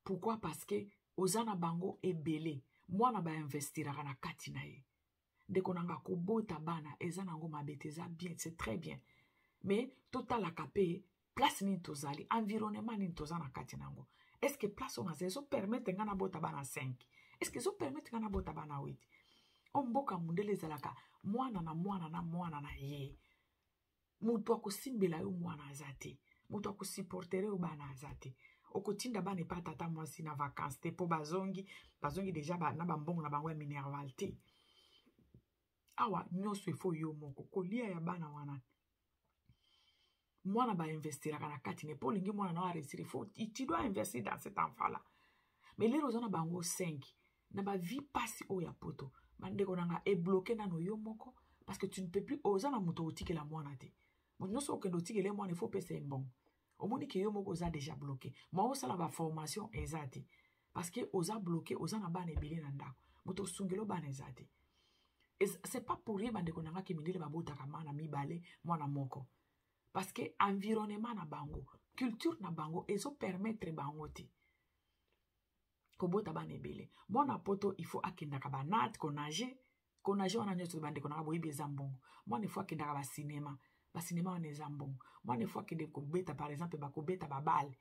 Pourquoi? Parce que oza na bango ebele, mwana bainvestiraka na kati na ye. Ndeko na nga, kobota bana eza nango mabe te, eza bien, c'est très bien, mais totalaka mpe place nini tozali, environnement nini toza na kati na yango. Est ce que place oyo naza ezopermettre ngai nabota bana 5? Est ce que ezopermettre ngai nabota bana 8? O mboka mondele ezalaka mwana na mwana na mwana na ye. Moto akosimbela yo mwana aza te, moto akosupporter yo bana aza te. Okotinda bana epa tata mwasi na vacance te, mpo bazongi, bazongi déjà na bambongo na bango ya minerval te. Awa nyonso efo yo moko kolia ya bana wana. Mwana bainvestiraka na kati ne. Mpo olingi mwana na aréussir, il faut, tu dois investir dans cet enfant là. Mais lelo oza na bango 5 na bavie pasi oyo ya poto, bandeko na nga, ebloquer nano yo moko, parce que tu ne peux plus. Oza na moto otikela mwana te. Moto nyonso okende otikela ye mwana, ifo opesa ye mbongo. Omoni ke yo moko oza déjà bloqué. Ma osala baformation eza te, parce que oza bloqué, oza na bana ebele na ndako, moto osungela bana eza te. C'est pas pour rien, bandeko na nga, ke mindele babotaka mwana mibale, mwana moko, parce que environnement na bango Culture na bango ezopermettre bango te kobota bana ebele. Mwana poto, il faut akendaka banate konage. Konage wana nyonso, bandeko nanga, boyebi, eza mbongo. Mwana il faut akendaka bacinéma. Bacinéma wana eza mbongo. Mwana il faut akende kobeta, par exemple bakobeta babale,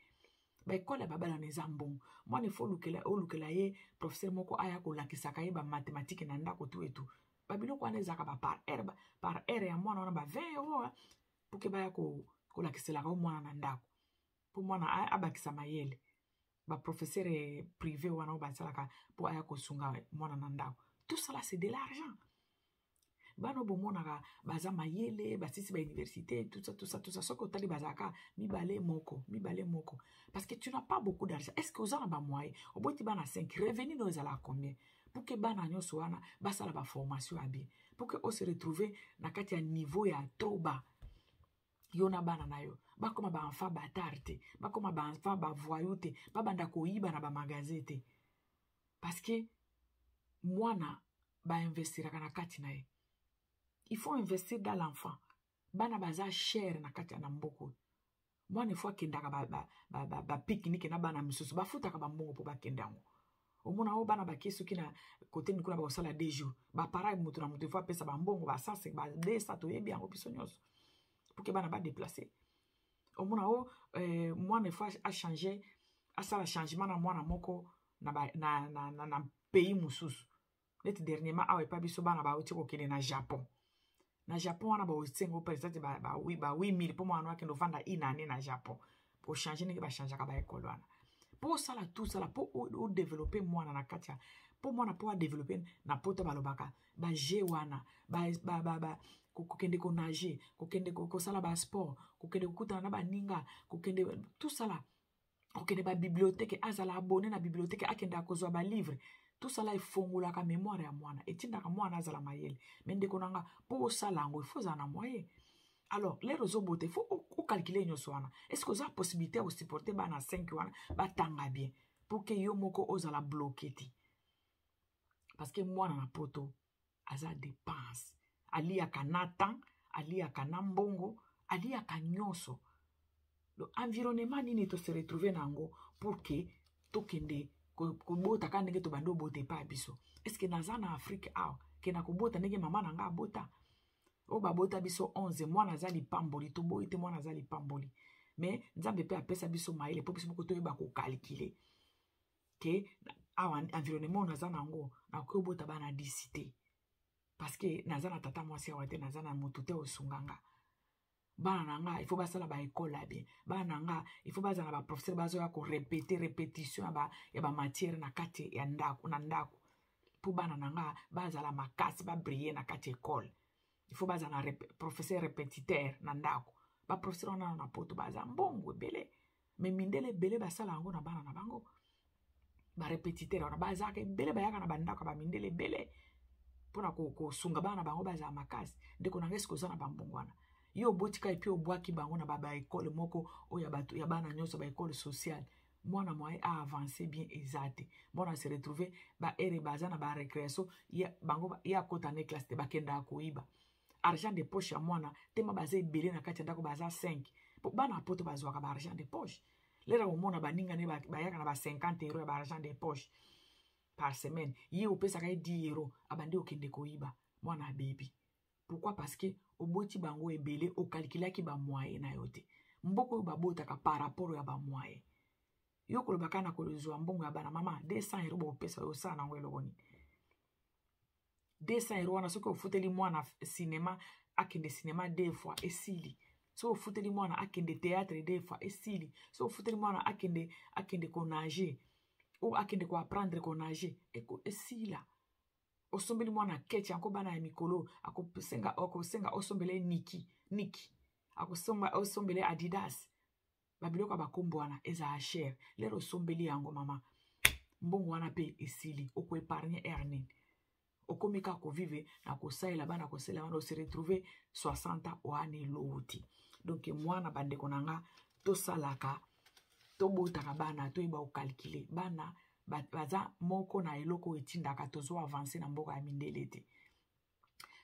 baekole ya babale wana eza mbongo. Mwana il faut olukela ye professeur moko aya kolakisaka ye bamathématique na ndako tu etu. Babiloko wana ezalaka ba par heure, par heure ya mwana wana ba 20 euro, pour que baya kolakiselaka o mwana na ndako, mpo mwana abakisa mayele. Baprofesseur privé wana oyo basalaka mpo aya kosunga mwana na ndako, tout ça là, c'est de l'argent. Bana oyo bomonaka baza mayele, basisi bauniversité, tout ça, tout ça, tout ça, soki otali, bazalaka mibale moko, mibale moko, parce que tu n'as pas beaucoup d'argent. Est ce que oza na bamoyen? Oboti bana 5, revenu no ezalaka combien pour que bana nyonso wana basala baformation ya bien, pour que ose retrouve na kati ya niveau ya trop bas, yo na bana na yo bakóma baenfant bâtard te, bakóma baenfant bavoyou te, babanda koyiba na bamagasin te? Parce que mwana bainvestiraka na kati na ye. Il faut investir dans l'enfant. Bana baza cher na kati ya na mboka oyo. Mwana il faut akendaka bapique-nique na bana misusu, bafutaka bambongo mpo bakende yango. Omona oyo bana bake soki na kote nini kuna, bakosala 2 jours, baparent, moto na moto il faut apesa bambongo, basase badesa, toyebi yango biso nyonso, pour que bana badéplace. Omona o mwana il faut achange, asala changement na mwana moko na pays mosusu. Neti dernièrement awa epa biso, bana bauti kokende na Japon. Na Japon wana baosenga par exemple ba 8000 mpo mwana akende ovanda une année na Japon, kochange ndenge bachangeaka baekole wana, mpo osala tout sala mpo odéveloppe mwana na kati ya, mpo mwana mpo adéveloppe na poto. Balobaka baje wana, kokende konage, kokende kosala basport, kokende kokutana na baninga, kokende tosala, kokende babibliothèque, azala abonné na bibliothèque, akendaka kozwa balivre, tosala, efongolaka mémoire ya mwana, etindaka mwana azala mayele. Mais ndeko na nga, mpo osala yango, il faut ozala na moyen. Alors lere ozobota, il faut ocalcule nyonso wana. Est ce que oza possibilité ya kosupporte bana 5 wana batanga bien, pour que yo moko ozala bloqué te? Parce que mwana na poto aza dépense. Aliaka na temps, aliaka na mbongo, aliaka nyonso. Donc environnement nini tose retrouve na yango pour que tokende kobota kaka ndenge tobandi obota epai ya biso? Est-ce naza na Afrique awa ke na kobota ndenge mama na nga abota, oyo babota biso 11? Mwana aza lipamboli, toboyi te, mwana aza lipamboli, mais Nzambe mpe apesa biso mayele mpo biso moko toyeba kocalculer ke awa environnement oyo naza nango, nakoki obota bana 10 te, parce que naza na tata mwasi awa te, naza na motu te osunga nga. Bana na nga, il faut basala baekole ya bien. Bana na nga, il faut bazala na baprofesseur bazoya korépéter, répétition ya bamatière na kati ya ndako, na ndako, mpo bana na nga bazala makasi, babrille na kati ya ekole. Il faut bazala na professeur répétiteur na ndako. Baprofesseur wana na poto baza mbongo ebele, mais mindele ebele basala yango na bana na bango. Barépétiteur wana bazalaka ebele, bayaka na bandako ya bamindele ebele mpona kosunga bana na bango bazala makasi. Ndeko na ngai, esike oza na bambongo wana? Yo obotika et puis obwaki bango na baekole moko oyo ya bato ya bana nyonso, baekole sociale. Mwana moye aavance bien eza te. Mwana se retrouve baere baza na barécréation, bango ye akota ne classe te, bakendaka koyiba argent de poche ya mwana tema. Baza ebele na kati ya ndako, baza 5 po bana poto bazwaka baargent de poche. Lera komona baninga ne bayaka na ba 50 euro ya baargent de poche par semaine, ye opesaka ye 10 euro, abandi okende koyiba. Mwana abebi. Pourquoi? Parce que oboti bango ebele, ocalculaki bamoyen na yo te. Mboka oyo babotaka par rapport ya bamoyen. Yo koloba kaka na kozwa mbongo ya bana, mama, 200 euro bokopesa yo, osala nango eloko nini? 200 euro wana, soki ofuteli mwana cinéma, akende cinéma deux fois, esili. Soki ofuteli mwana akende théâtre deux fois, esili. Soki ofuteli mwana akende konage o akende koapprendre konage, esila. Osombeli mwana keche yango, bana ya mikolo akosenga osombela ye Nike, Nike, osombela ye Adidas. Babiloko ya bakombo wana ezala cher. Lero osombeli yango, mama, mbongo wana mpe esili. Okoépargne aire nini? Okomi kaka kovivre na kosalela bana, kosalela bana, ose retrouve 60 ans oana eloo te. Donc mwana, bandeko na nga, tosalaka, tobotaka bana, toyeba kocalculer. Bana baza moko na eloko oyo etindaka tozo avance na mboka ya mindele te.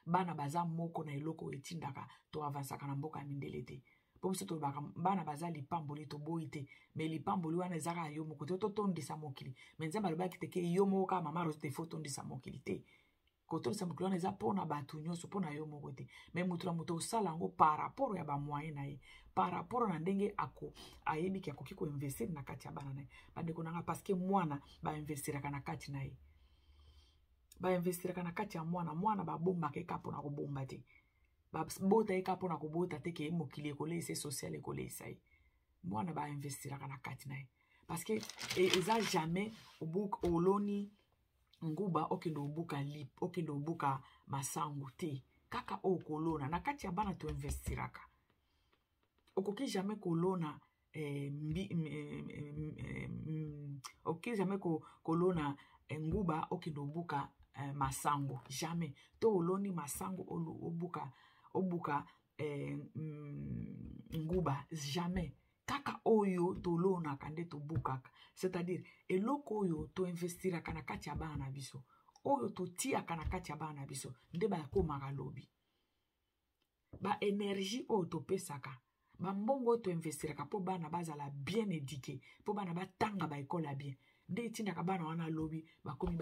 Bana baza moko na eloko oyo etindaka toavansaka na mboka ya mindele te. Mpo biso tolobaka bana baza lipamboli, toboyi te, mais lipamboli wana eza kaka yo moko te. Totondisa mokili, mais Nzambe alobaki te ke yo moko kaka, mama Rosette, faut tondisa mokili te. Kotondisa mokili wana eza mpona bato nyonso, mpona yo moko te. Mais moto na moto osala yango par rapport ya bamoyen na ye, par rapport na ndenge ako ayebiki akoki koinvestir na kati ya bana na ye. Bandeko na nga, parce que mwana bainvestiraka na kati na ye, bainvestiraka na kati ya mwana. Mwana babombaka eka mpona kobomba te, babota ye kaka mpona kobota te ke mokili ekoleisa ye, social ekoleisa ye. Mwana bainvestiraka na kati na ye, parce que eza jamais oloni nguba, okende obuka lip, okende obuka masangu te. Kaka oyo kolona na kati ya bana, toinvestiraka. Okoki jamais kolona mbi, okoki jamais kolona nguba, okende obuka masango, jamais. To oloni masango, obuka nguba, jamais. Kaka oyo tolonaka nde tobukaka, c'est-à-dire eloko oyo toinvestiraka na kati ya bana na biso, oyo totiaka na kati ya bana na biso, nde bakomaka lobi. Baénergie oyo topesaka, bambongo oyo toinvestiraka mpo bana bazala bien éduqué, mpo bana batanga baekole ya bien, nde etindaka bana wana lobi bakomi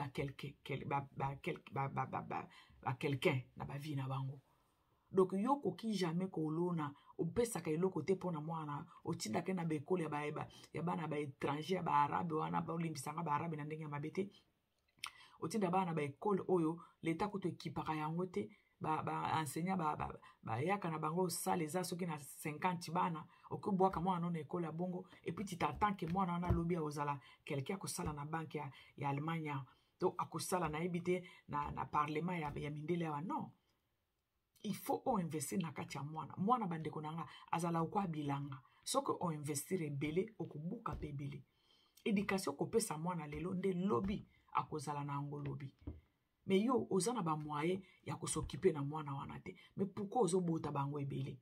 baquelqu'un na bavie na bango. Donc yo okoki jamais kolona, opesaka eloko te mpona mwana, otindaka na baekole ya bana baétranger, ya baarabe wana. Bolimbisanga, baarabe na ndenge ya mabe te. Otinda bana na baekole oyo leta kutu ekipaka yango te, baenseignant bayaka na bango, osala eza soki na 50 bana. Okobwaka mwana no na ekole ya bongo, et puis tu t'attends ke mwana wana alobi akozala quelqu'un, akosala na banque ya Allemagne awa, to akosala, nayebi te, na parlement ya mindele awa. Non, il faut oinvestir na kati ya mwana. Mwana, bandeko na nga, azala okwa bilanga. Soki oinvestir ebele, okobuka mpe ebele. Éducation kopesa mwana lelo nde lobi akozala na yango lobi. Mais yo oza na bamoyen ya kos'occuper na mwana wana te, mais pourquoi ozobota bango ebele?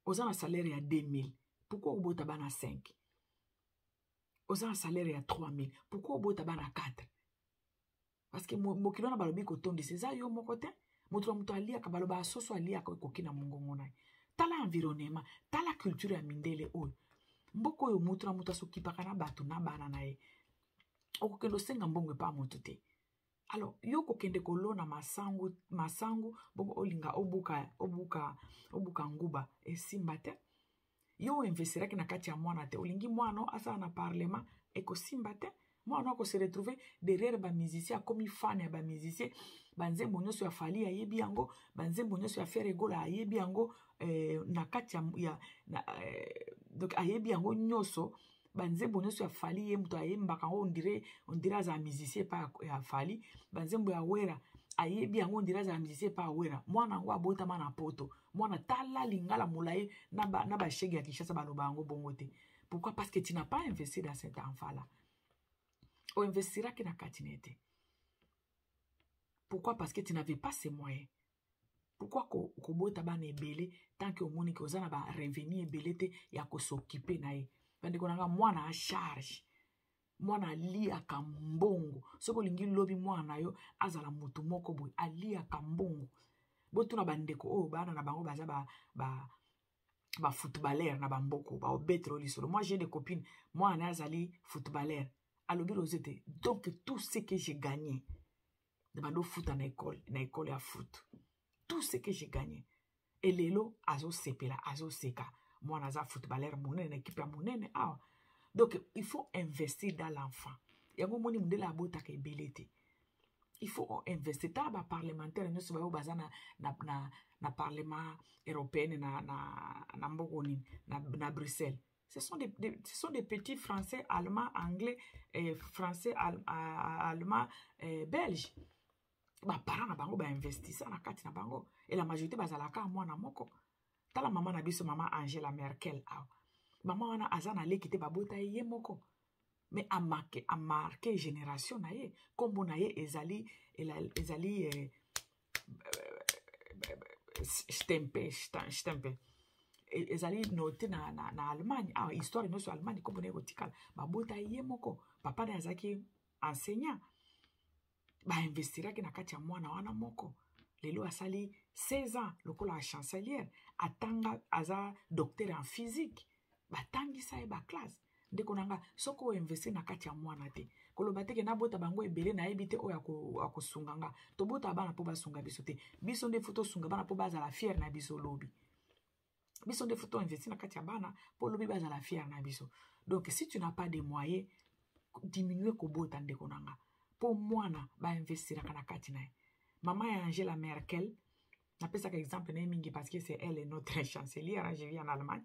Oza na salaire ya 2000, pourquoi obota bana 5? Oza na salaire ya 3000, pourquoi obota bana 4? Parce que mokili wana balobi kotondisa eza yo moko te. Moto na moto aliaka, baloba soso aliaka ekoki na mongongo na ye. Tala environnement, tala culture ya mindele oyo, mboka oyo moto na moto as'occupaka na bato na bana na ye. Okokende osenga mbongo epa moto te. Alors yo kokende kolona masangu, masangu bongo olinga obuka nguba, esimba te. Yo oinvestiraki na kati ya mwana te, olingi mwana asala na parlement, ekosimba te. Mwana akose retrouver derrière bamusicien, akomi fan ya bamusicien. Banzembo nyonso ya Fally ayebi yango, banzembo nyonso ya Ferre Gola ayebi yango, na kati ya, donc ayebi yango nyonso. Banzembo nyonso ya Fally, ye moto ayembaka yango, on dirait azala musicien epa ya Fally. Banzembo ya Wera ayebi yango, on dirait azala musicien epa ya Wera. Mwana yango abotama na Poto. Mwana tala lingala molai na bashege ya Kinshasa baloba yango bongo te. Pourquoi? Parce que tu n'as pas investi dans cet enfant là. Oinvestiraki na kati na ye te. Pourquoi? Parce que tu n'avais pas ces moyens. Pourquoi kobota bana ebele tant que omoni ke oza na barevenu ebele te ya kos'occuper na ye? Bandeko na nga, mwana acharge, mwana aliaka mbongo. Soki olingi lobi mwana na yo azala motu moko boye, aliaka mbongo. Botuna bandeko oyo bana na bango baza bafootballeur na bamboko, baobetela lisolo. Moi, j'ai des copines, mwana azali footballeur, alobi: "Rosette, donc tout ce que j'ai gagné na bando ofuta na école ya foot, tout ce que j'ai gagné." Elelo azosepela, azoseka, mwana aza footballeur monene na équipe ya monene awa. Donc il faut investir dans l'enfant. Yango omoni mondele abotaka ebele te. Il faut investir. Tala baparlementaire nyonso bayo baza na Parlement européenne, na mboko nini, na Bruxelles. Ce sont des petits Français, Allemands, Anglais, Français, Allemand, Belge. Baparent na bango bainvestisa na kati na bango, et la majorité bazalaka mwana moko. Tala mama na biso, mama Angela Merkel awa. Mama wana aza na leki te, babota ye ye moko, mais amarquer génération na ye. Nkombo na ye ezali stempe ezali noté na Allemagne awa. Histoire nyonso ya Allemagne, nkombo na ye kotikala. Babota ye moko, papa na ye azalaki enseignant. Bainvestiraki na kati ya mwana wana moko. Lelo asali 16 ans lokola chancelière, atanga, aza docteur en physique, batangisa ye baclasse. Ndeko na nga, soki oinvestir na kati ya mwana te, koloba te ke nabota bango ebele, nayebi te oyo akosunga nga. Tobota bana mpo basunga biso te, biso nde fo tosunga bana mpo bazala fier na biso lobi. Biso nde fo toinvestir na kati ya bana mpo lobi bazala fier na biso. Donc si tu n'as pas de moyens, diminue kobota, ndeko na nga, mpo mwana bainvestiraka na kati na ye. Mama ya Angela Merkel, napesaka exemple na ye mingi parce que c'est elle notre chancelière, je vis en Allemagne.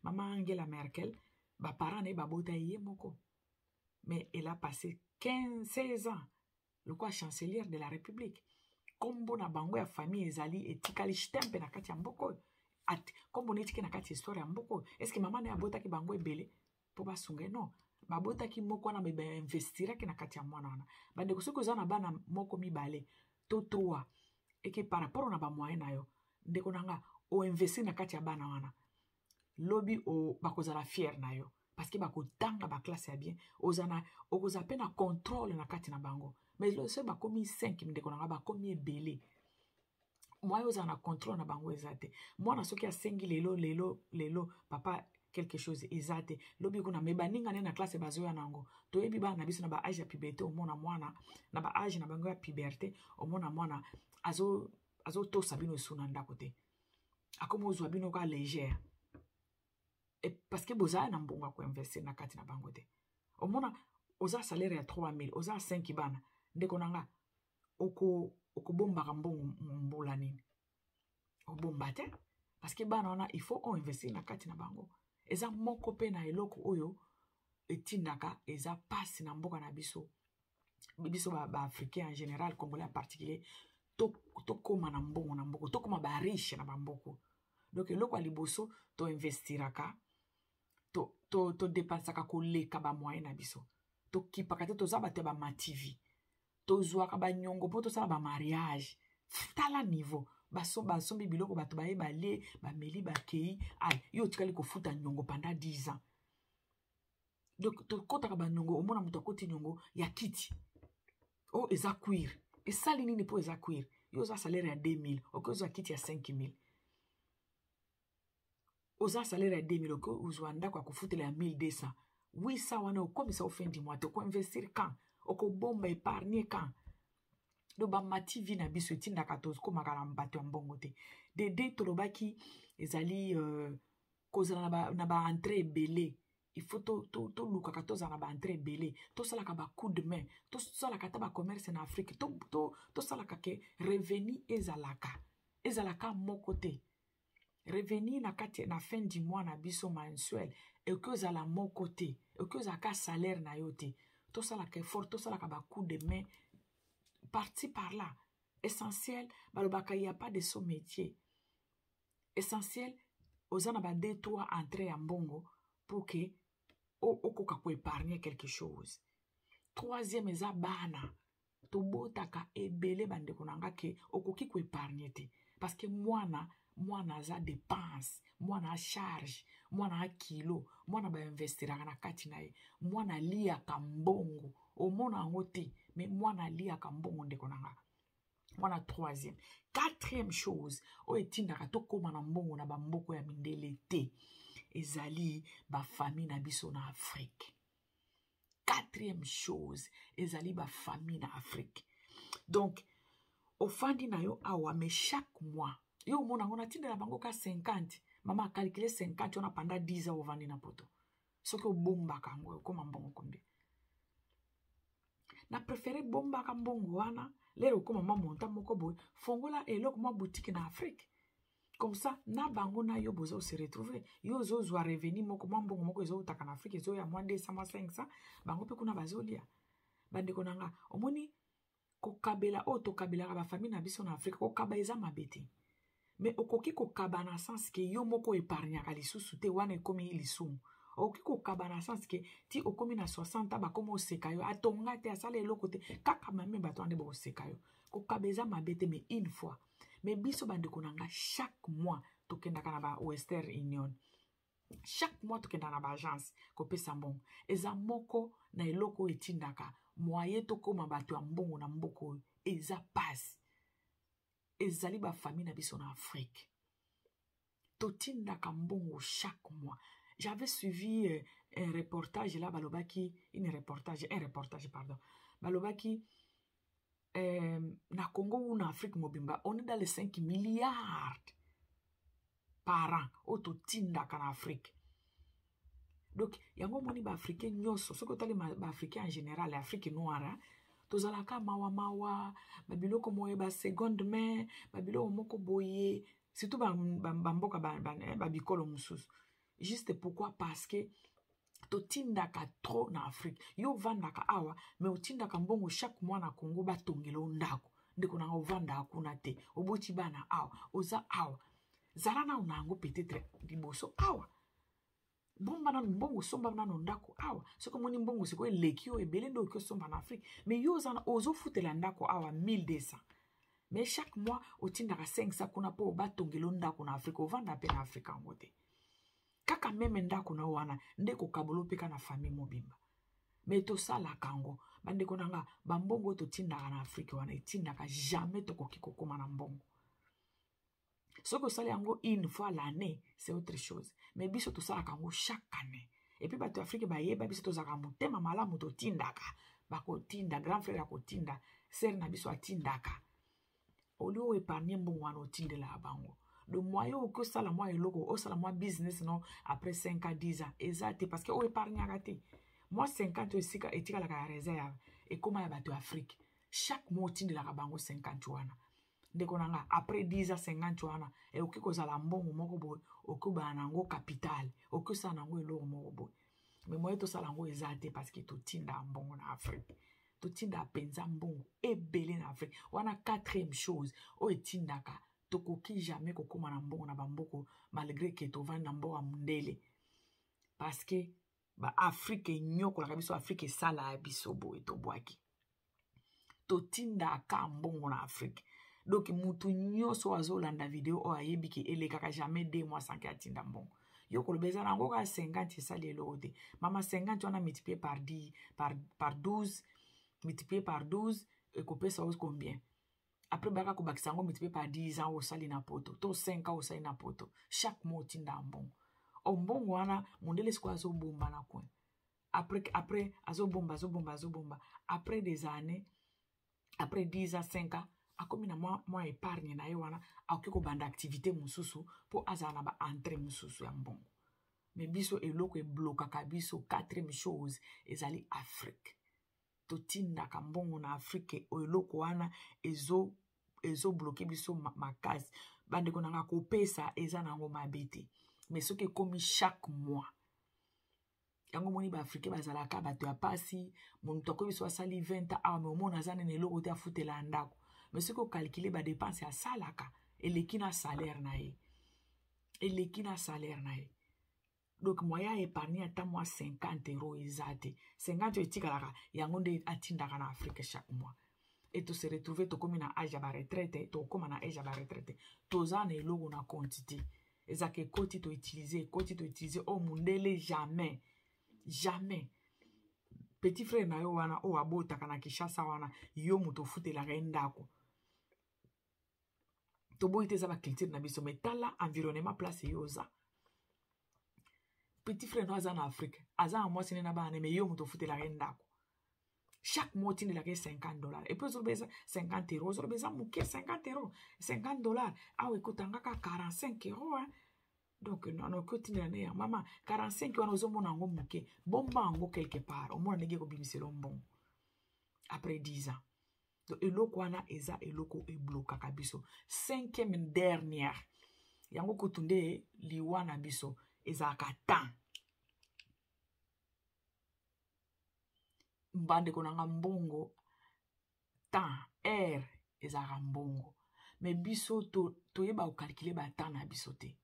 Mama Angela Merkel, baparent na ye babota ye moko, mais elle a passé 15 16 ans lokola chancelière de la République. Nkombo na bango ya famille ezali etikali stempe na kati ya mboka oyo, nkombo na etiki na kati ya histoire ya mboka oyo. Est ce que mama na ye abotaki bango ebele mpo basunga ye? Non, babotaki moko wana, me bainvestiraki na kati ya mwana wana. Bandeko, soki oza na bana moko, mibale to trois, eke par rapport na bamoyen na yo, ndeko na nga, oinvestir na kati ya bana wana, lobi bakozala fier na yo parce que bakotanga baclasse ya bien, ozana okozala mpe na contrôle na kati na bango. Mais soki bakomi 5, ndeko na nga, bakomi ebele, moyen ozala na contrôle na bango eza te. Mwana soki asengi lelo lelo lelo, papa, quelque chose eza te, lobi kuna me baninga nde na classe bazoya nango. Toyebi bana na biso na baage ya puberté, omona mwana na baage na bango ya puberté, omona mwana azotosa bino esu na ndako te, akomi ozwa bino ka légère e, parce que bozala na mbongo ya koinvestir na kati na bango te. Omona oza salaire ya 3000, oza 5 bana, ndeko na nga, okobombaka mbongo mbula nini? Obomba te, parce que bana wana, il faut oinvestir na kati na bango. Eza moko mpe na eloko oyo etindaka eza mpasi na mboka na biso, biso baafricain ba en général, congolais en particulier, tokóma na mbongo na mboka, tokóma bariche na bamboka. Donc eloko ya liboso, toinvestiraka, todépensaka to, to koleka bamoyen na biso. Tokipaka te, toza bato ya bamativi, tozwaka banyongo mpo tosala bamariage. Tala niveau basombi biloko, bato baye, balie, bameli, bakei, ay yo otikali kofuta nyongo pendant 10 ans. Donc tokɔtaka banyongo, omona moto akoti nyongo ya kiti oyo eza cuir, esali nini mpo eza cuir? Yo oza salaire ya 2000, okoki ozwa kiti ya 5000. Oza salaire ya 2000, okoki ozwa ndako ya kofutela ya 1200, 800 wana okomisa o fin du mois te. Okoinvestir quand? Okobomba, épargne quand? Donc bamati vie na biso etindaka tokomaka na bato ya mbongo te. Dede tolobaki ezali kozala na baentrée ebele. Il faut tolukaka tozala na baentrée ebele, tosalaka bacoup de main, tosalaka ata bacommerce na Afrique, tosalaka ke revenu ezalaka moko te. Revenu na kati na fin du mois na biso mensuel ekoki ozala moko te, ekoki ozalaka salaire na yo te. Tosalaka effort, tosalaka bacoup de main parti par là. Essentiel, balobaka y a pas de sot métier. Essentiel, oza na ba deux, trois entrée ya mbongo pour que okoka koépargner quelque chose. Troisième eza bana. Tobotaka ebele, bandeko na nga, ke okoki koépargner te, parce que mwana aza dépense, mwana acharge, mwana akilo, mwana bainvestiraka na kati na ye. Mwana aliaka mbongo, omona yango te, mais mwana aliaka mbongo, ndeko na nga. Wana troisième. Quatrième chose oyo etindaka tokóma na mbongo na bamboka ya mindele te, ezali bafamille na biso na Afrique. Quatrième chose ezali bafamille na Afrique. Donc ofandi na yo awa, mais chaque mois yo omona yango, natindela bango ka 50. Mama acalculer 50 wana pendant 10 ans ovandi na poto, soki obombaka yango, okóma mbongo combien? Na préféré bombaka mbongo wana, lelo okóma mwa montant moko boye, fongola eloko mwa boutique na Afrique. Comme ça na bango na yo boza se retrouver. Yo ozozwa revenu moko, mwa mbongo moko ezoutaka na Afrique, ezoya mwa 200, mwa 500, bango mpe kuna bazolia. Bandeko na nga, omoni kokabela oyo tokabelaka bafamille na biso na Afrique, kokaba eza mabe te, mais okoki kokaba na sens ke yo moko épargnaka lisusu te, wana ekomi lisumu. Okoki kokaba na sens ke ti okomi na 60, bakomi oseka yo, atonga te, asala eloko te, kaka mame bato wana nde bakoseka yo. Kokaba eza mabe te, mais une fois. Mais biso, bandeko na nga, chaque mois tokendaka na ba Western Union, chaque mois tokendaka na baagence kopesa mbongo. Eza moko na eloko oyo etindaka moyen tokóma bato ya mbongo na mboka oyo eza pasi. Ezali bafamille na biso na Afrique. Totindaka mbongo chaque mois. J'avais suivi un reportage là, balobaki, une reportage, un reportage, pardon. Balobaki, na Congo ou na Afrique mobimba, on est dans les 5 milliards par an oyo totindaka na Afrique. Donc yango omoni baafricain nyonso, soki otali baafricain en général, Afrique noire, tozalaka mawa mawa, babiloko moye, ba seconde main, babiloko moko boye, surtout bamboka babikolo mosusu. Juste pourquoi? Parce que totindaka trop na Afrique. Yo ovandaka awa, mais otindaka mbongo chaque mois na Congo batongela yo ndako. Ndeko nanga, ovandaka kuna te, oboti bana awa, oza awa, zala nano na yango peut-être liboso awa, bomba nano mbongo, osomba nano ndako awa. Soki omoni mbongo sikoyo eleki oyo ebele, nde oki osomba na Afrique. Mais yo oza ozofutela ndako awa 1200, mais chaque mois otindaka 500 kuna mpo batongela yo ndako na Afrique. Ovanda mpe na Afrique yango te, kaka même ndako na yo wana nde kokabola mpe ka na famille mobimba. Mais tosalaka yango, bandeko na nga, bambongo oyo totindaka na Afrique wana etindaka jamais tokoki kokóma na mbongo. Soki osali yango une fois l'année, c'est autre chose, mais biso tosalaka yango chaque année. Et puis bato ya Afrique bayeba biso tozalaka motema malamu, totindaka, bakotinda, grand frère akotinda, sœur na biso atindaka. Au lieu oépargne mbongo wana, otindelaka bango. Le moyen okoki osala mwa eloko, osala mwa business, no, après 5 à 10 ans eza te, parce que oépargnaka te. Mwa 50 oyo esika etikalaka ya réserve ekóma ya bato ya Afrique. Chaque mois otindelaka bango 50 wana. Ndeko na nga, après 10 ans, 50 wana ekoki kozala mbongo moko boye, okoki na yango capital, okoki osala na yango eloko moko boye. Mais moyen tosala yango eza te, parce que totinda mbongo na Afrique, totinda mpenza mbongo ebele na Afrique wana. Quatrième chose oyo etindaka tokoki jamais kokóma na mbongo na bamboko, malgré que tovandi na mboka mondele, parce que baAfrique enyokolaka biso, Afrique esalaka biso boye, tobwaki, totindaka mbongo na Afrique. Donc mutu nyonso oyo azolanda video oyo ayebi ke elekaka jamais 2 mois sans que atinda mbongo. Yo koloba eza nango kaka 50, esali eloko te. Mama, 50 wana multiplié par 10, par 12, multiplié par 12 ekopesa yo combien? Après baka kobakisa yango, multiplié par 10 ans osali na poto, to 5 ans osali na poto, chaque mois otinda mbongo. O mbongo wana, mondele sikoyo azobomba na coin. Après azobomba, azobomba, azobomba. Après des années, après 10 ans, 5 ans, akomi na mwa épargne na ye wana, akoki kobanda activité mosusu mpo azala na baentrée mosusu ya mbongo. Mais biso, eloko eblokaka biso, quatrième chose, ezali Afrique. Totindaka mbongo na Afrique, eloko wana ezobloquer biso makasi. Bandeko na nga, kopesa eza nango mabe te, mais soki ekomi chaque mois, yango moni baafricain bazalaka bato ya pasi. Moto akoyi biso asali 20 ans awa, mais omona aza nene eloko te afutela ya ndako. Mais soki ocalculer badépenses asalaka, eleki na salaire na ye, eleki na salaire na ye. Donc moyen épargne ata mwa 50 euro eza te. 50 oyo etikalaka, yango nde atindaka na Afrique chaque mois. Et tose retrouve, tokómi na âge ya baretraite, tokóma na âge ya baretraite, toza na eloko na compte te. Ezalaka ekoti, toutiliser, ekoti, toutiliser. Oyo mondele jamais, jamais. Petit frère na yo wana oyo abotaka na Kinshasa wana, yo moto ofutelaka ye ndako. Toboyi te, eza baculture na biso, mais tala environnement place yo oza. Petit frère no aza na Afrique, aza na mwasi nde na bana, mais yo moto ofutelaka ye ndako. Chaque mois otindelaka ye 50 dollars. Et puis ozoloba eza 50 euro, ozoloba eza moke. 50 euro, 50 dollars awa ekotangaka 45 euro, hein? Donc noki otindela nde ya mama 45 wana, ozomona yango moke. Bomba yango quelque part, omona ndenge ekobimisela mbongo après 10 ans. Donc eloko wana eza eloko eblokaka biso. Cinquième, dernière, yango kutu nde liwa na biso, ezalaka temps. Bandeko na nga, mbongo, temps, heure ezalaka mbongo, mais biso toyeba kocalculer batemps na biso te.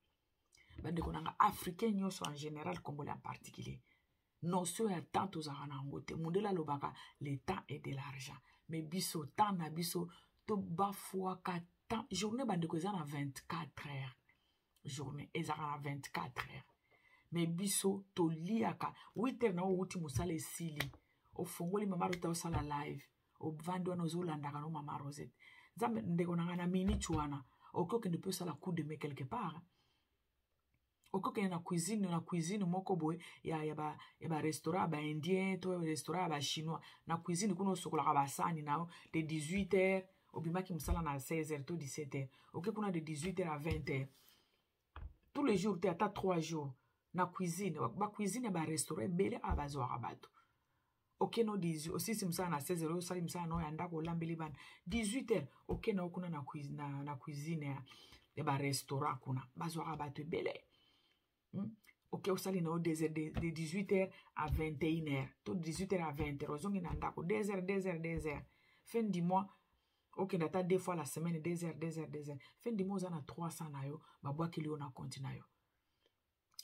Bandeko na nga, africain nyonso en général, congolais en particulier, notion ya temps tozalaka na yango te. Mondele alobaka "le temps est de l'argent", mais biso, temps na biso, tobafwaka temps. Journée, bandeko, eza na 24 heures. Journée ezalaka na 24 heures, mais biso toliaka 8 heures na oyo outi mosala, esili, ofongoli Mama Rosette, osala live, ovandi wana, ozolandaka no Mama Rosette. Nzambe, ndeko na ngai, na minute wana okoki okende mpe osala coup de main quelque part. Okoki okende na cuisine moko boye ya barestaurant ya baindien to restaurant ya bachinois. Na cuisine kuna, osokolaka basani na yo de 18 heures. Obimaki mosala na 16 heures to 17 heures, oke kuna de 18 heures à 20 heures, tous les jours te, ata 3 jours na cuisine. Bacuisine ya barestaurant ebele awa bazwaka bato. Okende o osilisi mosala na 16 heures, osali mosala na oyo ya ndako, olambeli bana, 18 heures okende o kuna na cuisine ya barestaurant. Kuna bazwaka bato ebele. Oke, osali na yo de 18 heures à 21 heures to 18 heures à 20 heures, ozongi na ndako. 2 heures, 2 heures, 2 heures, fin du mois okende ata deux fois la semaine, 2 heures, 2 heures, 2 heures, fin du mois oza na 300 na yo, babwakeli yo na compte na yo.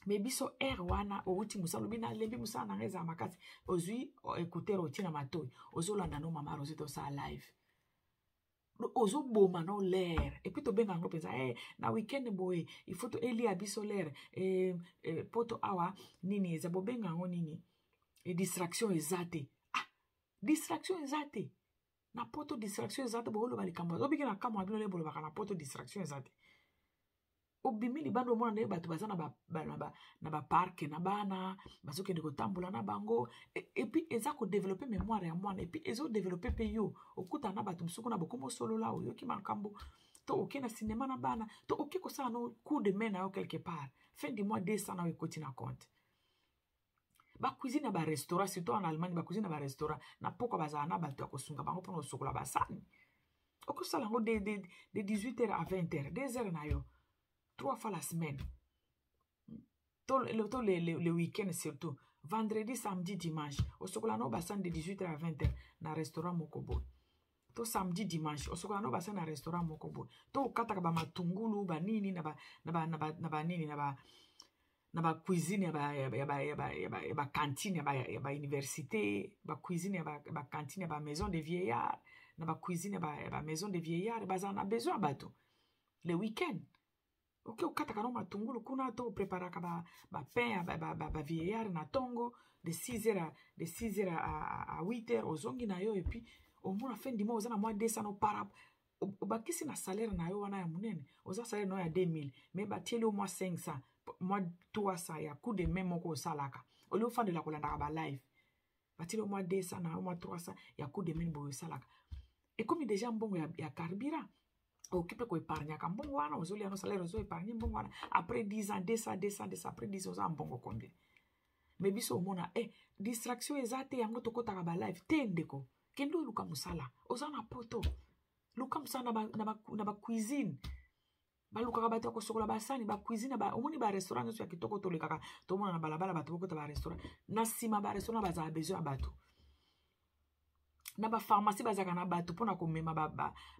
Mais biso, heure wana outi mosala, olobi: "Nalembi mosala na ngai, ezala makasi." Ozwi écouteur, otie na matoi, ozolanda no Mama Rosette osala live, ozoboma no l'heure. Et puis tobenga yango mpenza na weekend boye, il faut elia biso l'heure. Poto awa nini eza, bobenga yango nini? Distraction eza te. Ah, distraction eza te na Poto, distraction eza te. Booloba likambo obiki na kamwa bino le bolobaka na Poto distraction eza te. Obimi libanda, omona ndenge bato baza na baparc na bana, bazokende kotambola na bango. Et puis eza kodévelopper mémoire ya mwana, et puis ezodévelopper mpe yo. Okutana na bato mosuku na bokoma, osolola, oyoki makambo, to oke na cinéma na bana, to oke kosala no coup de main na yo quelque part. Fin du mois, 200 na yo ekoti na compte. Bacuisine ya barestaurant, surtout en Allemagne, bacuisine ya barestaurant na pokwa bazala na bato ya kosunga bango mpona kosokola basani. Okosala yango de 18 heures à 20 heures, 2 heures na yo, trois fois la semaine, to le week-end, surtout vendredi, samedi, dimanche. Osokola no basani de 18 heures à 20 heures na restaurant moko boye, to samedi, dimanche osokola no basani na restaurant moko boye, to okataka bamatungulu, banini na banini, na bacuisine ya bacantine ya bauniversité, bacuisine ya bacantine ya bamaison de vieillard. Na bacuisine ya bamaison de vieillard bazala na besoin ya bato le week-end. Oke okataka no matungulu kuna, to opreparaka bapain ya bavieillard na ntongo de 6 heures à 8 heures, ozongi na yo. Et puis omona fin du mois oza na mwa 200 no para obakisi na salaire na yo wana ya monene. Oza salaire na yo ya 2000, mais batieli yo mwa 500, mwa 300 ya coup de main moko osalaka. Olie ofandela kolandaka balive, batieli yo mwa 200 na yo, mwa 300 ya coup de main boye osalaka, ekomi déjà mbongo ya carburant. Okoki mpe koépargnaka mbongo wana. Ozolia no salaire, ozoépargne mbongo wana. Après 10 ans, 200, 200, 200, après 10 ans oza mbongo combien? Mais biso omona distraction eza te, yango tokɔtaka balive te. Ndeko, kende oluka mosala. Oza na Poto, luka mosala na bacuisine. Balukaka bato ya kosokola basani, bacuisine. Omoni barestaurant nyonso ya kitoko tolekaka, tomona na balabala, bato bokota barestaurant, na nsima barestaurant bazala besoin ya bato. Na bapharmacie bazalaka na bato mpona komema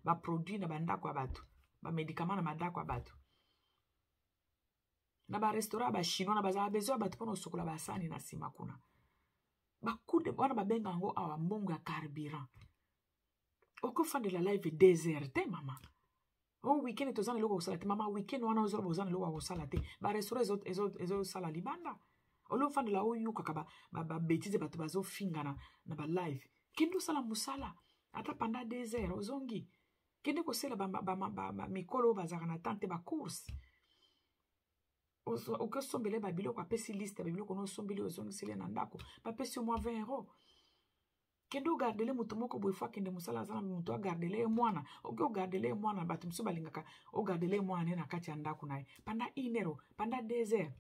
baproduit na bandako ya bato, bamédicament na bandako ya bato. Na barestaurant ya bachinois na bazala besoin ya bato mpona kosokola basani na nsima kuna. Bakude wana babenga yango awa mbongo ya carburant. Okofandela live 2 heures te, mama. O weekend toza na eloko kosala te. Mama, weekend wana ozoloba oza na eloko ya kosala te, barestaurant ezosala libanda. Oli ofandela oyokaka babêtises, bato bazofingana na balive, kende osala mosala ata pendant 2 heures, ozongi. Kende kosala mikolo oyo bazalaka na tante bacourse, okosombele babiloko, apesi liste ya babiloko na osombeli, ozongiseli na ndako, bapesi yo mwa 20 euro. Kende ogardele moto moko boye, faut akende mosala, aza na moto agardele ye mwana. Oki ogardele ye mwana, bato mosusu balingaka ogardele ye mwana ne na kati ya ndako na ye pendant une heure, pendant 2 heures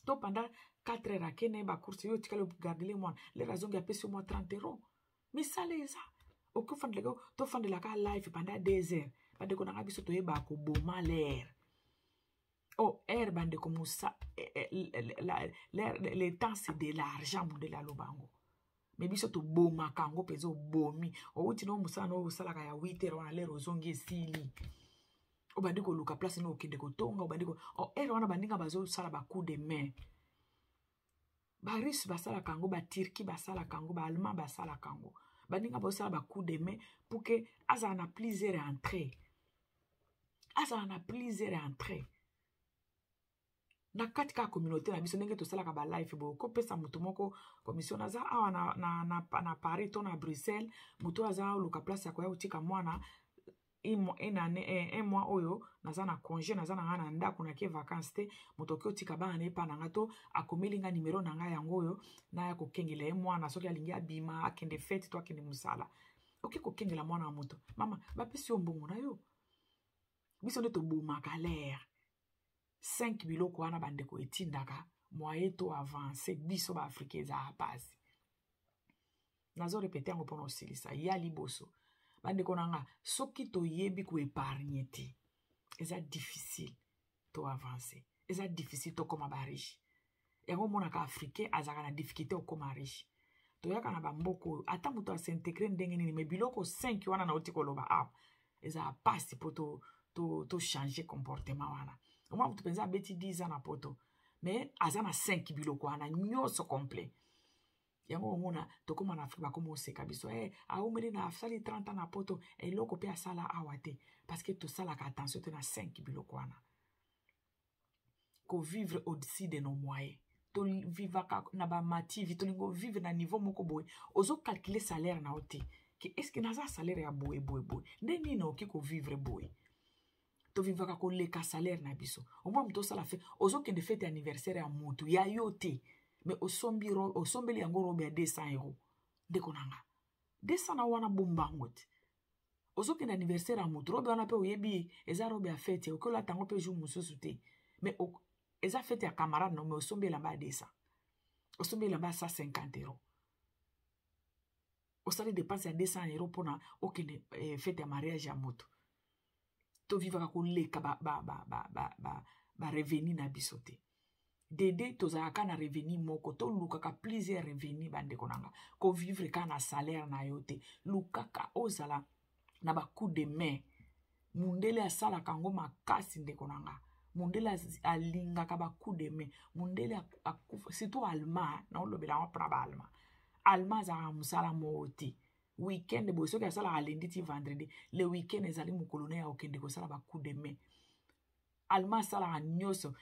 to pendant 4 heures. Akende ye bacourse, yo otikali ogardele ye mwana. L'heure azongi, apesi yo mwa 30 euro. Misala eza. Oki ofandelaka, tofandelaka live pendant 2 heures. Bandeko na ngai, biso toyebaka koboma l'heure. Oh, heure, bandeko, musa le temps, c'est de l'argent. Mondele aloba yango, mais biso tobomaka yango mpenza. Obomi, outi na mosala na oyo osalaka ya 8 heure wana, l'heure ozongi esili, obandi koluka place nini okende kotonga. Obandi heure wana, bandinga bazosala bacoup de main. Barusse basalaka yango, baturki basalaka yango, baallemand basalaka yango. Bandinga bazosala bacoup de main pour que azala na plusieurs entrée, azala na plusieurs entrée na kati kaka communauté na biso. Ndenge tosalaka balive boye, okopesa motu moko commission: "Naza awa na Paris to na Bruxelles, moto aza oluka place ya koya kotika mwana." Une année, un mois oyo naza na congé, naza na nga na ndako, nake vacance te. Moto oki otika bana na ye mpa na nga to akomeli nga nimero na ngai, yango oyo naya kokengela ye mwana soki alingi abima, akende fête to akende mosala. Oki kokengela mwana ya moto, mama, bapesi yo mbongo na yo. Biso nde tobomaka lere 5 biloko wana, bandeko, etindaka moyen to avance. Biso baafricain ezala pasi. Nazorépéter yango mpona osilisa ya liboso. Bandeko na nga, soki toyebi koépargner te, eza difficile to avance, eza difficile tokóma bariche. Yango omonaka africain azalaka na difficulté okóma riche. Toyaka na bamboka oyo, ata moto as'intégrer ndenge nini, mais biloko 5 wana nauti koloba awa ezala mpasi mpo to changer to comportement wana. Omona moto mpenza abeti 10 ans na poto, mais aza na 5 biloko wana nyonso complet. Yango omona tokóma na Afrique, bakóma oseka biso: "Aumeli na asali 30 ans na poto, eloko mpe asala awa te", parce que tosalaka attention te na 5 biloko wana. Kovivre au-dessus de nos moyens, tovivaka na bamativi, tolingi ovivre na niveau moko boye, ozocalculer salaire na yo te ke est-ce naza salaire ya boye boye boye, nde nini okoki kovivre boye. Tovivaka koleka salaire na biso. Omona moto osala fe, ozokende fête anniversaire ya motu ya yo te, mais osombi, osombeli yango robe ya 200 euro. Ndeko na nga, 200 na wana bombango te. Ozokende anniversaire ya motu, robe wana mpe oyebi eza robe ya fête, okoki olata yango mpe jour mosusu te, mais eza fête ya camarade no, mais osombi elamba ya 200, osombi elamba ya 150 euro, osali dépense ya 200 euro mpona okende fête ya mariage ya moto. Tovivaka koleka barevenu ba, ba, ba, ba, ba na biso te. Dede tozalaka na revenu moko, tolukaka plusieurs revenu. Bandeko na nga, kovivre kaka na salaire na yo te, lukaka ozala na bacoup de main. Mundele asalaka yango makasi, ndeko na nga. Mundele alingaka bacoup de main. Mundele, surtout allemand, naolobela yango mpona baallemand. Allemand azalaka mosala moko te. Weekend boye, soki asalaka lundi ti vendredi, le weekend ezali mokolo na ya kokende kosala bacoup de main. Allemand asalaka nyonso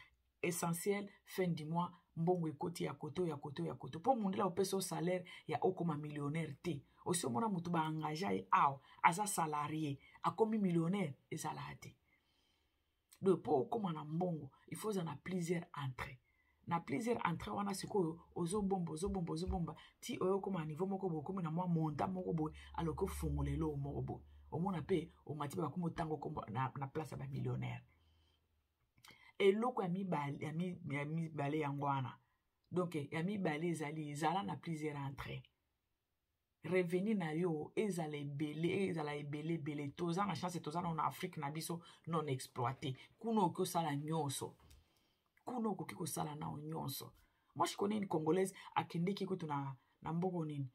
essentiel. Fin du mois, mbongo ekoti ya koto, ya koto, ya koto, mpo mundele opesa o salaire ya okoma millionnaire te. Osi omona motu baengager ye awa, aza salarié, akomi millionnaire? Ezalaka te. Donc mpo okóma na mbongo, il faut oza na plusieurs entrées. Na plusieurs entrées wana sikoyo, ozobomba, ozobomba, ozobomba ti oyo okóma na niveau moko boye, okómi na mwa montant moko boye, aloki ofongola eloko moko boye, omona mpe omati mpe bakomi otanga na place ya bamillionnaire. Eloko ya mibale, ya mibale yango wana. Donc ya mibale ezali ezala na plusieurs entrées, revenu na yo ezala ebele, ezala ebele ebele. Toza na chance, toza nano na Afrique na biso non exploité. Kuna okoki kosala nyonso, kuna okoki kosala nao nyonso. Moi, je connais une Congolaise akendeki kutu na mboko nini,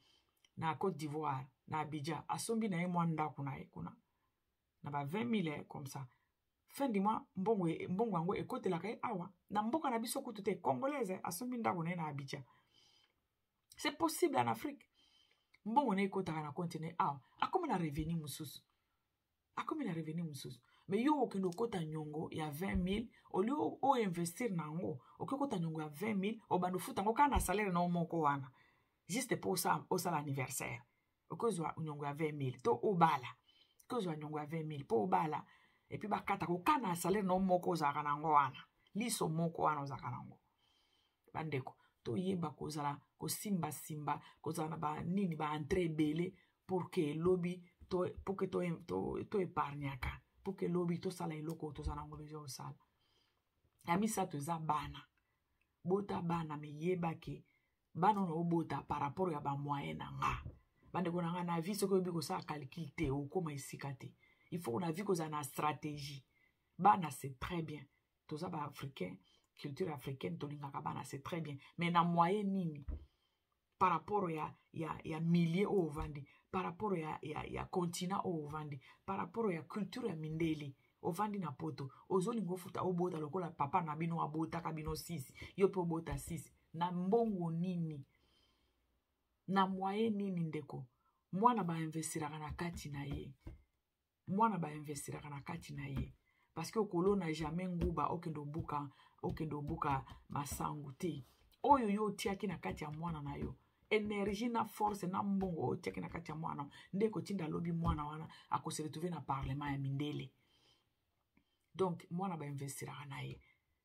na Côte d'Ivoire, na Abidjan, asombi na ye mwa ndako na ye kuna na ba 20 000 comme ça. Fin du mois, mbongo, mbongo yango ekotelaka ye awa na mboka na biso kutu te. Congolaise asombi ndako na ye na Abidjan. C'est possible en Afrique. Mbongo na ye ekotaka na compte na ye awa, akomi na revenu mosusu, akomi na revenu mosusu. Mais yo okende okota nyongo ya 20 000, olie oinvestir na yango, okoki okota nyongo ya 20 000, obanda ofuta yango kaka na salaire na yo moko wana, juste mpo osala anniversaire. Okozwa nyongo ya 20 000 to obala, okozwa nyongo ya 20 000 mpo obala, et puis bakataka oka na salaire na yo moko ozalaka nango wana, liso moko wana ozalaka nango. Bandeko, toyeba kozala kosimbasimba, kozala na banini, baentrées ebele, pour que elobi pour que toépargnaka, to pour que elobi tosala eloko toza nango besoin kosala. Ya misato eza bana. Bota bana, mais yebake bana oyo obota par rapport ya bamoyen na nga. Bandeko na nga, na vie, soki oyebi kosala calcul te, okóma esika te. Il faut na vie kozala na stratégie. Bana, c'est très bien, toza baafricain, culture africaine, tolingaka bana, c'est très bien, mais na moyen nini, par rapport ya milieu oyo ovandi, par rapport ya continent oyo ovandi, par rapport ya culture ya mindele. Ovandi na poto, ozolinga ofuta, obota lokola papa na bino abotaka bino 6, yo mpe obota 6, na mbongo nini, na moyen nini? Ndeko, mwana bainvestiraka na kati na ye, mwana bainvestiraka na kati na ye, parce que okolona jamais nguba, okende obuka, okende obuka masangu te. Oyo yo otiaki na kati ya mwana na yo, Énergie na force na mbongo oyo otiaki na kati ya mwana nde ekotinda lobi mwana wana akose retrouver na parlement ya mindele. Donc mwana bainvestiraka na ye.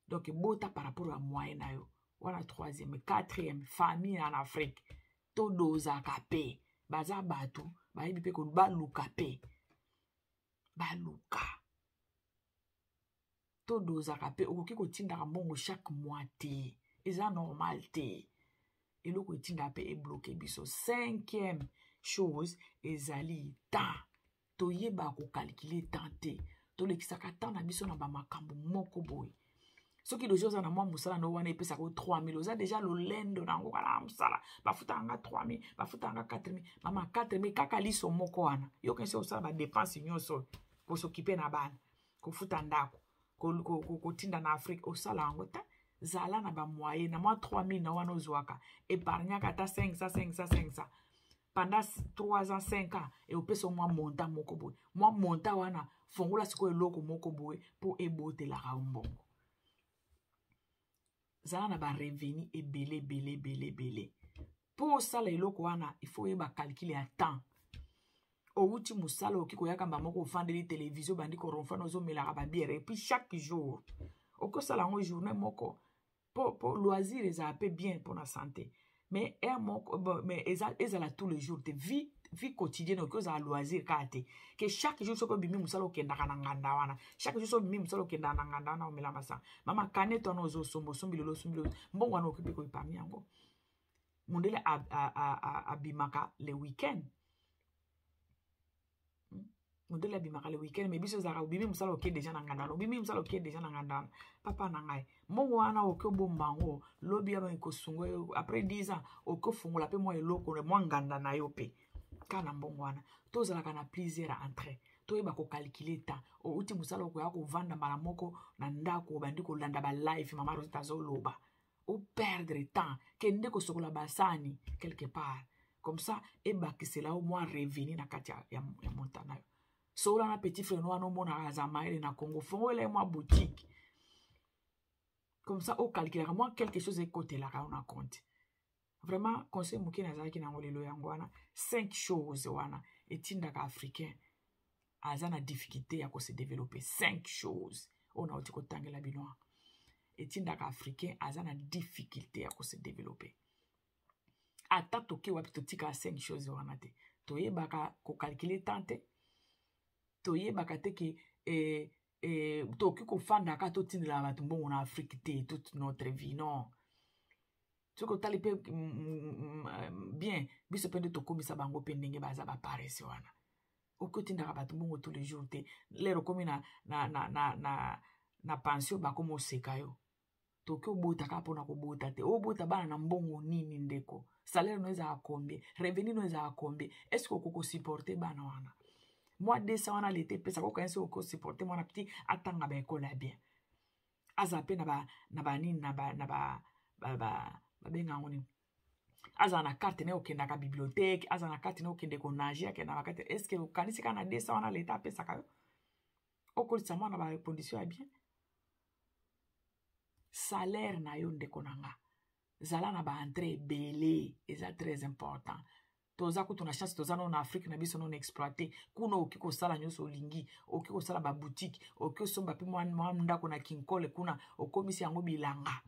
Donc bota par rapport ya moyen na yo. Wana troisième. Quatrième, famille en Afrique, todozaka mpe, baza bato bayebi mpe baluka mpe baluka. Todozaka mpe, okoki kotindaka mbongo chaque mois te, eza normal te. Eloko etindaka mpe ebloquer biso, cinquième chose, ezali temps. Toyeba kocalculer temps te, tolekisaka temps na biso na bamakambo moko boye. Soki deja oza na mwa mosala no wana epesaka yo 3000, oza deja lolendo na yango kala mosala, bafutaka nga 3000, bafutaka nga 4000. Mama, 4000 kaka liso moko wana, yokensi osala badépenses nyonso, kosokipe na bana, kofuta ndako, kotinda na Afrique, osala yango te. Zala na bamoyens na mwa 3000 na wana ozwaka, épargnaka ata 500, 500, 500 pendant 3 ans, 5 ans, eopesa mwa montant moko boye. Mwa montant wana, fongola sikoyo eloko moko boye mpo ebotelaka yo mbongo. Zala na barevenus ebele, ebele, ebele, ebele mpo osala eloko wana. Il faut oyeba calcul ya temps. Owuti mosala, okoki koyaka mba moko, ofandeli télévision, obandi koronfana, ozomelaka babières. Et puis chaque jour okosala yango journée moko po loisir ezala mpe bien mpona santé, mais heure moko, bon, mais ezala tous les jours te. Vie quotidienne okoki ozala loisir kaka te ke chaque jour soki obimi mosala, okendaka na nganda wana. Chaque jour soki obimi mosala, okendaka na nganda wana, omela masanga. Mama, canette wana ozosomba, osombi lelo, osombi lelo, mbongo wana okoki mpe koépargner yango. Mondele abimaka le week-end, Mondele abimaka le week-end, mais biso ezalaka obimi mosala, oke deja na nganda wana, obimi mosala, oke deja na nganda wana. Papa na ngai, mbongo wana oke obomba yango, lobi ya ekosunga. Après 10 ans, oke ofungola mpe mwa eloko, mwa nganda na yo mpe kaka na mbongo wana. Tozalaka na plusieurs entrées, toyeba kocalculer temps. Outi mosala, okoya kovanda mbala moko na ndako, obandi kolanda balive, mama Rosette azoloba, operdre temps. Kende kosokola basani quelque part, comme ça ebakisela yo mwa revenu na kati ya montant na yo. Sola na petit frère wana omonaka aza mayele na Congo, fongolela ye mwa boutique, comme ça ocalculaka mwa quelque chose ekotelaka yo na compte. Vraiment, conseil moke nazalaki nango lelo yango wana. Cinq choses wana etindaka Africain aza na difficulté ya kose développer. Cinq choses oyo nauti kotangela bino etindaka Africain aza na difficulté ya kose développer. Ata toke wapi, totikaka cinq choses wana te. Toyebaka kocalculer temps te, toyebaka te ke tokoki kofandaka totindelaka bato mbongo na Afrique te toute notre vie, non. Soki otali mpe bien, biso mpe nde tokomisa bango mpe ndenge baza baparesse wana. Okoki otindaka bato mbongo tous les jours te. Lero okomi na pension, bakoma oseka yo. Toki obotaka mpona kobota te. Obota bana na mbongo nini, ndeko? Salaire no ezalaka combien? Revenu no ezalaka combien? Est ce que okoki kosupporter bana wana? Mwa 200 wana leta epesaka, okanisi okoki kosupporter mwana petit atanga baécole ya bien, azala mpe na banini, na ba babenga yango nini, azala na carte na ye, okendaka bibliothèque, azala na carte na ye, okende konager, akenda na carte? Est ce que okanisi kaka na 200 wana leta apesaka yo, okolisa mwana bacondition ya bien? Salaire na yo, ndeko na nga, zala na baentrées ebele, eza très important. Toza kutu na chance, toza nano na Afrique na biso non exploité. Kuna okoki kosala nyonso olingi, okoki kosala baboutique, okoki osomba mpe mwa ndako na Kinkole kuna, okomisi yango bilanga.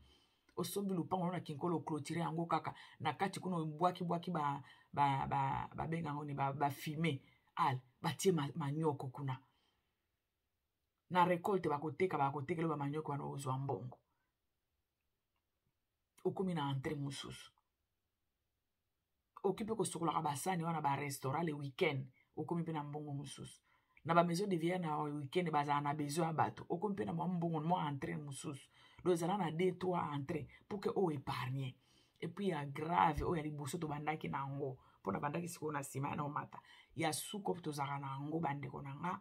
Osombi lupango na Kinkole, oclôturer yango kaka na kati kuna, obwaki-bwaki, babenga yango ni bafumier, ale batie manioko kuna. Na récolte bakoteka, bakotekela bamanioko wana, ozwa mbongo, okomi na entrée mosusu. Okoki mpe kosokolaka basani wana barestaurant le weekend, okomi mpe na mbongo mosusu. Na bamaison de vieillard na weekend bazala na besoin ya bato, okomi mpe na mwa mbongo, mwa entrée mosusu. Donc ezala na deux, trois entrées pour que oyo épargne. Et puis ya grave, oyo ya liboso tobandaki na yango, mpona bandaki sikoyo na nsima ya na omata ya suko tozalaka na yango, bandeko na nga,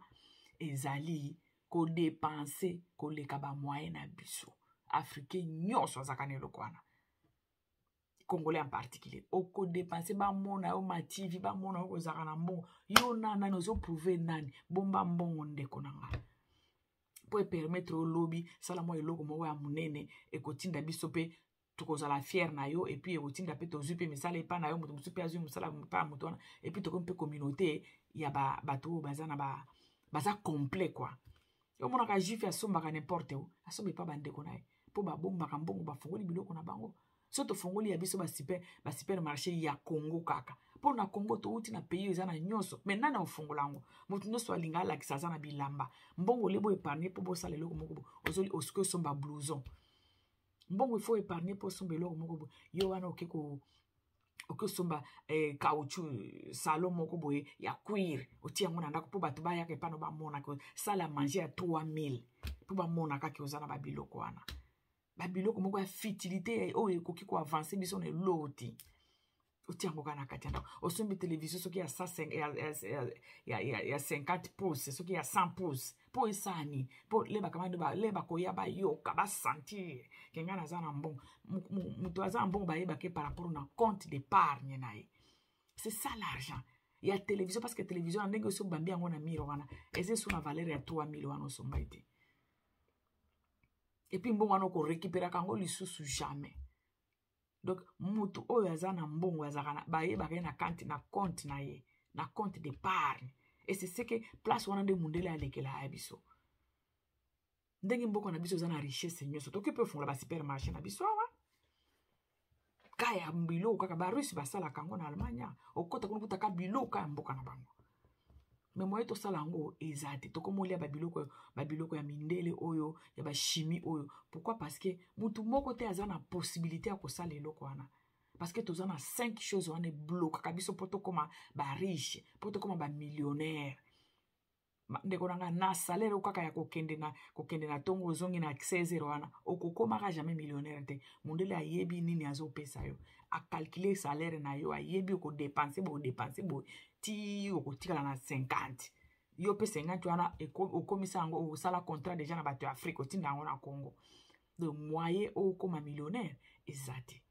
ezali kodépenser koleka bamoyens na biso. Africain nyonso azalaka na eloko wana, Congolais en particulier. Okodépenser, bamona yo mativi, bamona yo kozalaka na mbongo. Yo na nani ozoprouver nani? Bomba mbongo, ndeko na nga, mpo epermettre olobi sala mwa eloko moko ya monene ekotinda biso mpe. Tokozala fier na yo, et puis ekotinda mpe tozwi mpe misala epa na yo, moto mosusu mpe azwi mosala epa ya moto wana, et puis tokomi mpe communauté ya bato oyo baza na baza complet quoi. Omonaka juif asombaka n'importe où, asomba epa bandeko na ye, mpo babombaka mbongo, bafongoli biloko na bango. So tofongoli ya biso basupermarché ya Congo kaka, mpo na Congo touti na pays eza na nyonso. Mais nani ofongola yango? Moto nyonso alinga alakisa aza na bilamba. Mbongo ole boépargne mpo bosala eloko moko, osikoki osomba blouson. Mbongo ifo épargne mpo osomba eloko moko boye, yo wana oke ko okosomba caoutchouc, salon moko boye ya cuir, otia yango na ndako mpo bato bayaka epano, bamonaka salle à manger ya 3000, mpo bamona kaka oza na babiloko wana, babiloko moko ya futilité oyo ekoki koavancer biso na eloko te. Otia yango kaka na kati ya ndako. Osombi télévision soki ya 50 pouce, soki ya 100 pouce, mpo esani mpo lebaka bando le bakoya bayoka, basentir ke ngai naza na mbongo. Moto aza na mbongo bayebake par rapport na compte d'épargne na ye. C'est ça l'argent ya télévision, parce que télévision na ndenge osi obambi yango na mur wana, eza esu na valeur ya 3000 wana osomba ye te. Et puis mbongo wana okorécupéraka yango lisusu jamais. Donc mutu oyo aza na mbongo azalaka, bayebaka ye na compte na ye, na compte d'épargne. Et c'est ce que place wana nde mundele alekela ya biso. Ndenge mboka na biso eza na richesse nyonso, tokoki mpe ofungola basupermarché na biso awa ka ya biloko kaka Barusse basalaka yango na Allemagne. Okota kuna, kutaka biloko ya mboka na bango. Mais moyen tosala yango eza te. Tokomolia babiloko ya mindele oyo ya bachimie oyo. Pourquoi? Parce que mutu moko te aza na possibilité ya kosala eloko wana, parce que toza na cinq choses wana eblokaka biso mpo tokóma bariche, mpo tokóma bamillionnaire. Ndeko na nga, na salaire kaka ya kokende na ntongo, ozongi na 16 heure wana, okokomaka jamais millionnaire te. Mondele ayebi nini azopesa yo, acalculer salaire na yo, ayebi okodépenser boye, odépenser boye ti okotikala na 50. Yo mpe 50 wana okomisa yango, osala contrat déjà na bato ya Afrique, otinda yango na Congo. Donc moyen okóma millionnaire eza te.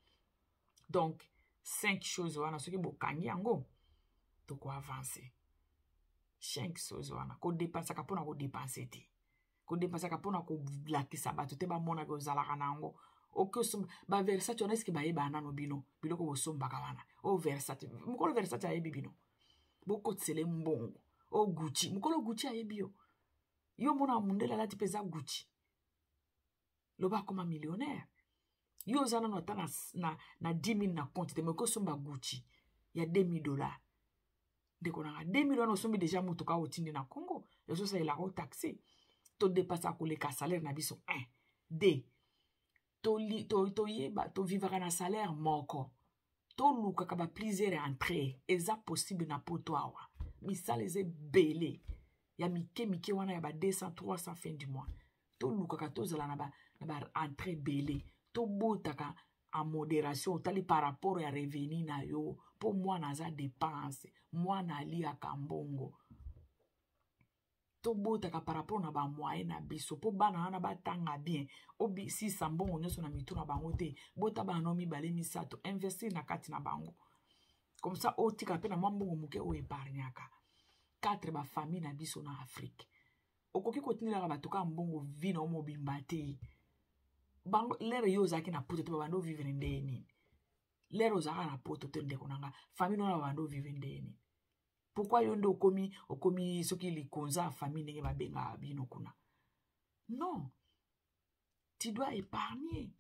Donc cinq choses wana, soki bokangi yango, tokoavancer. Cinq choses wana: kodépensaka mpona kodépenser te, kodépensaka mpona kolakisa bato te, bamonaka ozalaka na yango. Oki osomba baVersace wana, eske bayebaka nano bino biloko bosombaka wana? O Versace, mokolo Versace ayebi bino, bokotisele mbongo. O Gucci, mokolo Gucci ayebi yo. Yo mona mundele alati mpe eza Gucci, loba akoma millionnaire. Yo oza nano ata na 10 000 na compte te, mais okosomba Gucci ya 2000 $. Ndeko nanga, 2000 wana osombi déjà motuka otindi na Congo, ezosalelaka o taxe. Todépensaka koleka salaire na biso 1 d toyeba tovivaka na salaire moko. Tolukaka baplusieurs entrée. Eza possible na Poto awa, misala eza ebele ya mike mike wana ya ba 200, 300 fin du mois. Tolukaka tozala na baentrée ebele. Tobotaka en modération, otali par rapport ya revenu na yo, mpo mwana aza dépense, mwana aliaka mbongo. Tobotaka par rapport na bamoyen na biso, mpo bana wana batanga bien. Obisisa mbongo nyonso na mitu na bango te. Bota bana no mibale, misato, investir na kati na bango, comme ça otika mpe na mwa mbongo moke oyo épargnaka. 4, bafamille na biso na Afrique, okoki kotindelaka bato kaka mbongo vie na yo mobimba te. Bango lere yo ozalaki na Poto te, babanda ovivre ndenge nini? Lere ozalaka na Poto te, ndeko na nga, famille wana babanda ovivre ndenge nini? Pourquoi yo nde okomi soki likonza ya famille, ndenge babengaka bino kuna? Non, tu dois épargner,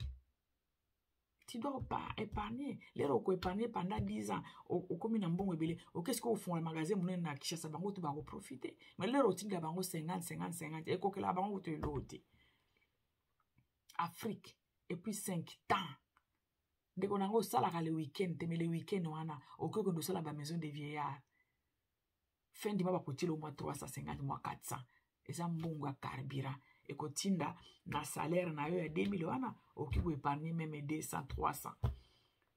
tu dois épargner. Lero okoépargner pendant 10 ans, okomi na mbongo ebele, oke sikoyo ofungola magasin monene na Kinshasa, bango to bakoprofiter. Mais lero otindela bango 50, 50, 50, ekokela bango kutu eloo te. Afrique. Et puis 5 temps, ndeko nango, osalaka le week-end te, mais le week-end wana okoki okende osala bamaison de vieillard. Fin du mois bakotila mwa 350, mwa 400, eza mbongo ya carburant. Ekotinda na salaire na yo ya 2000 wana, okoki koépargner même 200, 300,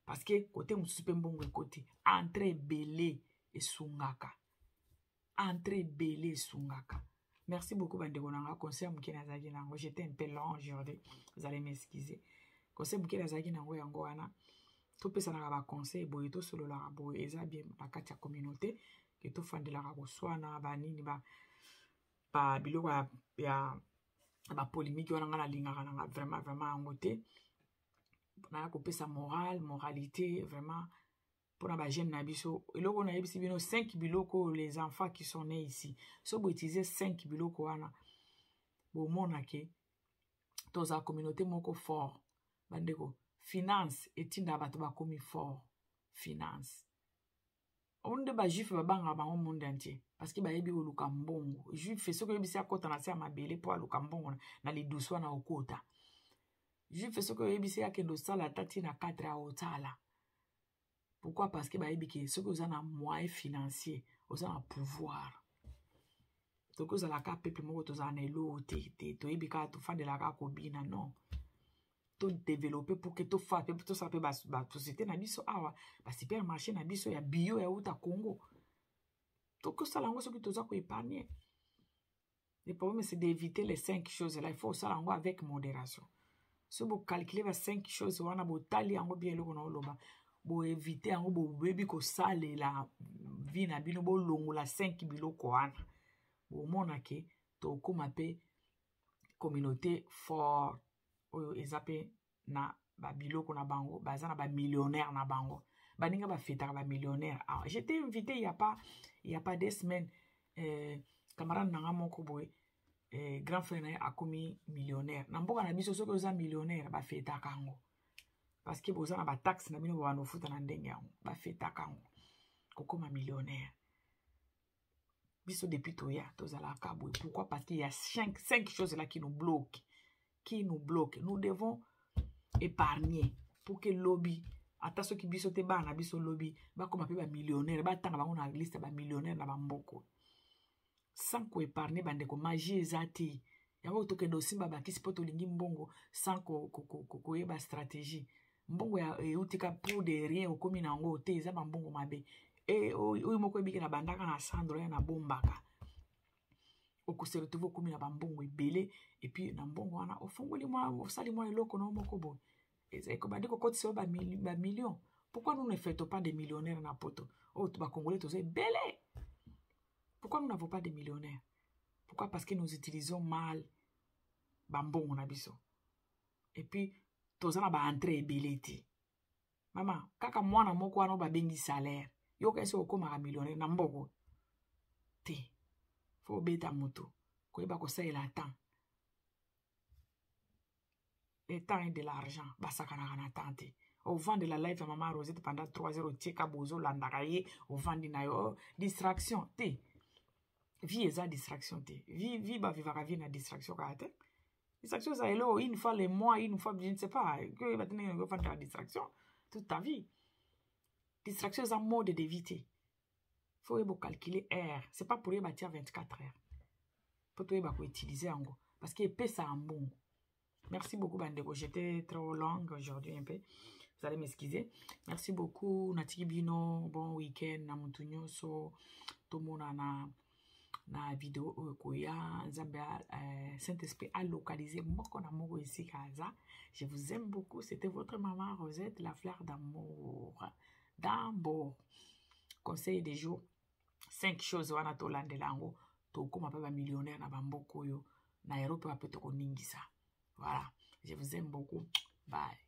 parce que kote mosusu mpe mbongo ekoti. Entrée ebele esungaka, entrée ebele esungaka. Merci beaucoup, bandeko na nga. Conseil moke nazalaki nango, j'étais un peu long aujourd'hui, vous allez m'excuser. Conseil moke nazalaki nango yango wana. Topesanaka baconseil boye, tosololaka boye, eza bien na kati ya communauté ke tofandelaka koswana banini ba biloko ya bapolémique wana. Nga nalingaka nanga vraiment vraiment yango te. Naya kopesa morale, moralité vraiment mpona bajeune na biso. Eloko nayebisi bino, 5 biloko, les enfants qui sont nés ici, so boutiliser 5 biloko wana, bomona ke toza communauté moko fort. Bandeko, finance etinda bato bakomi fort. Finance oyo nde bajuif babangaka bango monde entier, parce que bayebi koluka mbongo. Juif, soki oyebisi akɔta na se ya mabele mpo aluka mbongo na lidusu wana, okota. Juif, soki oyebisi akende osala ata ntina 4 aotala. Pourquoi? Parce que bayebi ke soki oza na moyen financier, oza na pouvoir. Toki ozala kaka peuple moko tozala na eloko te te, toyebi kaka tofandelaka kobina. Non, todévelopper pour que tosala mpe basociété na biso awa, basupermarché na biso ya bio ya uta Congo. Tokosala yango soki toza koépargner. Le problème, c'est d'éviter les cinq choses là. Il faut osala yango avec modération. So bocalculer ba cinq choses wana, botali yango bien, eloko na oloba, boéviter yango, boyebi kosalela vie na bino, bolongola cinq biloko wana, bomona ke tokóma mpe communauté fort oyo eza mpe na babiloko na bango, baza na bamillionnaire na bango, baninga bafetaka bamillionnaire. Ah, j'étais invité il y a pas 2 semaines, camarade na nga moko boye, grand frère na ye akomi millionnaire. Na mboka na biso, soki oza millionnaire, bafetaka yango, parce que boza na bataxe na bino, bobanda ofuta na ndenge yango, bafetaka yango kokóma millionnaire. Biso, depuis toya, tozalaka boye. Pourquoi? Parce qu'il y a cinq choses là qui nous bloquent, qui nous bloquent. Nous devons épargner pour que lobi, ata soki biso te, bana na biso lobi bakóma mpe bamillionnaire, batanga bango na liste ya bamillionnaire na bamboka. Sans koépargner, bandeko, magie eza te. Yango tokende osimba bakisi mpo tolingi mbongo sans koyeba stratégie. Mbongo eutika pour de rien, okomi na yango te, eza bambongo mabe. Oyo moko ebiki na bandaka na sandro ya nabombaka, okose retrouver okomi na bambongo ebele. Et puis na mbongo wana ofongoli mwa, osali mwa eloko na moko boye, ekobandi kokotisa oyo bamillion. Pourquoi nous ne fêtons pas des millionnaires na poto oyo? Bacongolais toza ebele. Pourquoi nous n'avons pas de millionnaires? Pourquoi? Parce que nous utilisons mal bambongo na biso. Et puis toza na baentrée ebele te. Mama, kaka mwana moko wana oyo babengi salaire, yoka esi okomaka millionnaire na mboko te. Faut obeta moto, koyeba kosalela temps. Le temps est de l'argent. Basakanaka na temps te. Ovandela live ya mama Rosette pendant 3 heures, otieka bozo, olandaka ye, ovandi na yo. Oh, distraction te. Vie eza distraction te. Vie, bavivaka vie na distraction kaka te. Distraction eza eloko une fois le mois, une fois, je ne sais pas, oyeba te ndenge ofandaka distraction toute ta vie. Distraction eza mode de vie te. Faut oyeba ocalculer heure. C'est pas pour yeba tia 24 heures mpo toyeba koutiliser yango, parce que epesaka mbongo. Merci beaucoup, bandeko. J'étais trop longue aujourd'hui un peu, vous allez m'excuser. Merci beaucoup. Natiki bino bon week-end na mutu nyonso. Tomonana na video oyo ekoya. Nzambe, Saint Esprit alocaliser moko na moko esika aza. Je vous aime beaucoup. C'était votre maman Rosette, la fleur d'amour d'amour. Conseil des jours, cinq choses wana, tolandela yango, tokóma mpe bamillionnaire na bamboka oyo na Europe, mpe tokoningisa. Voilà, je vous aime beaucoup. Bye.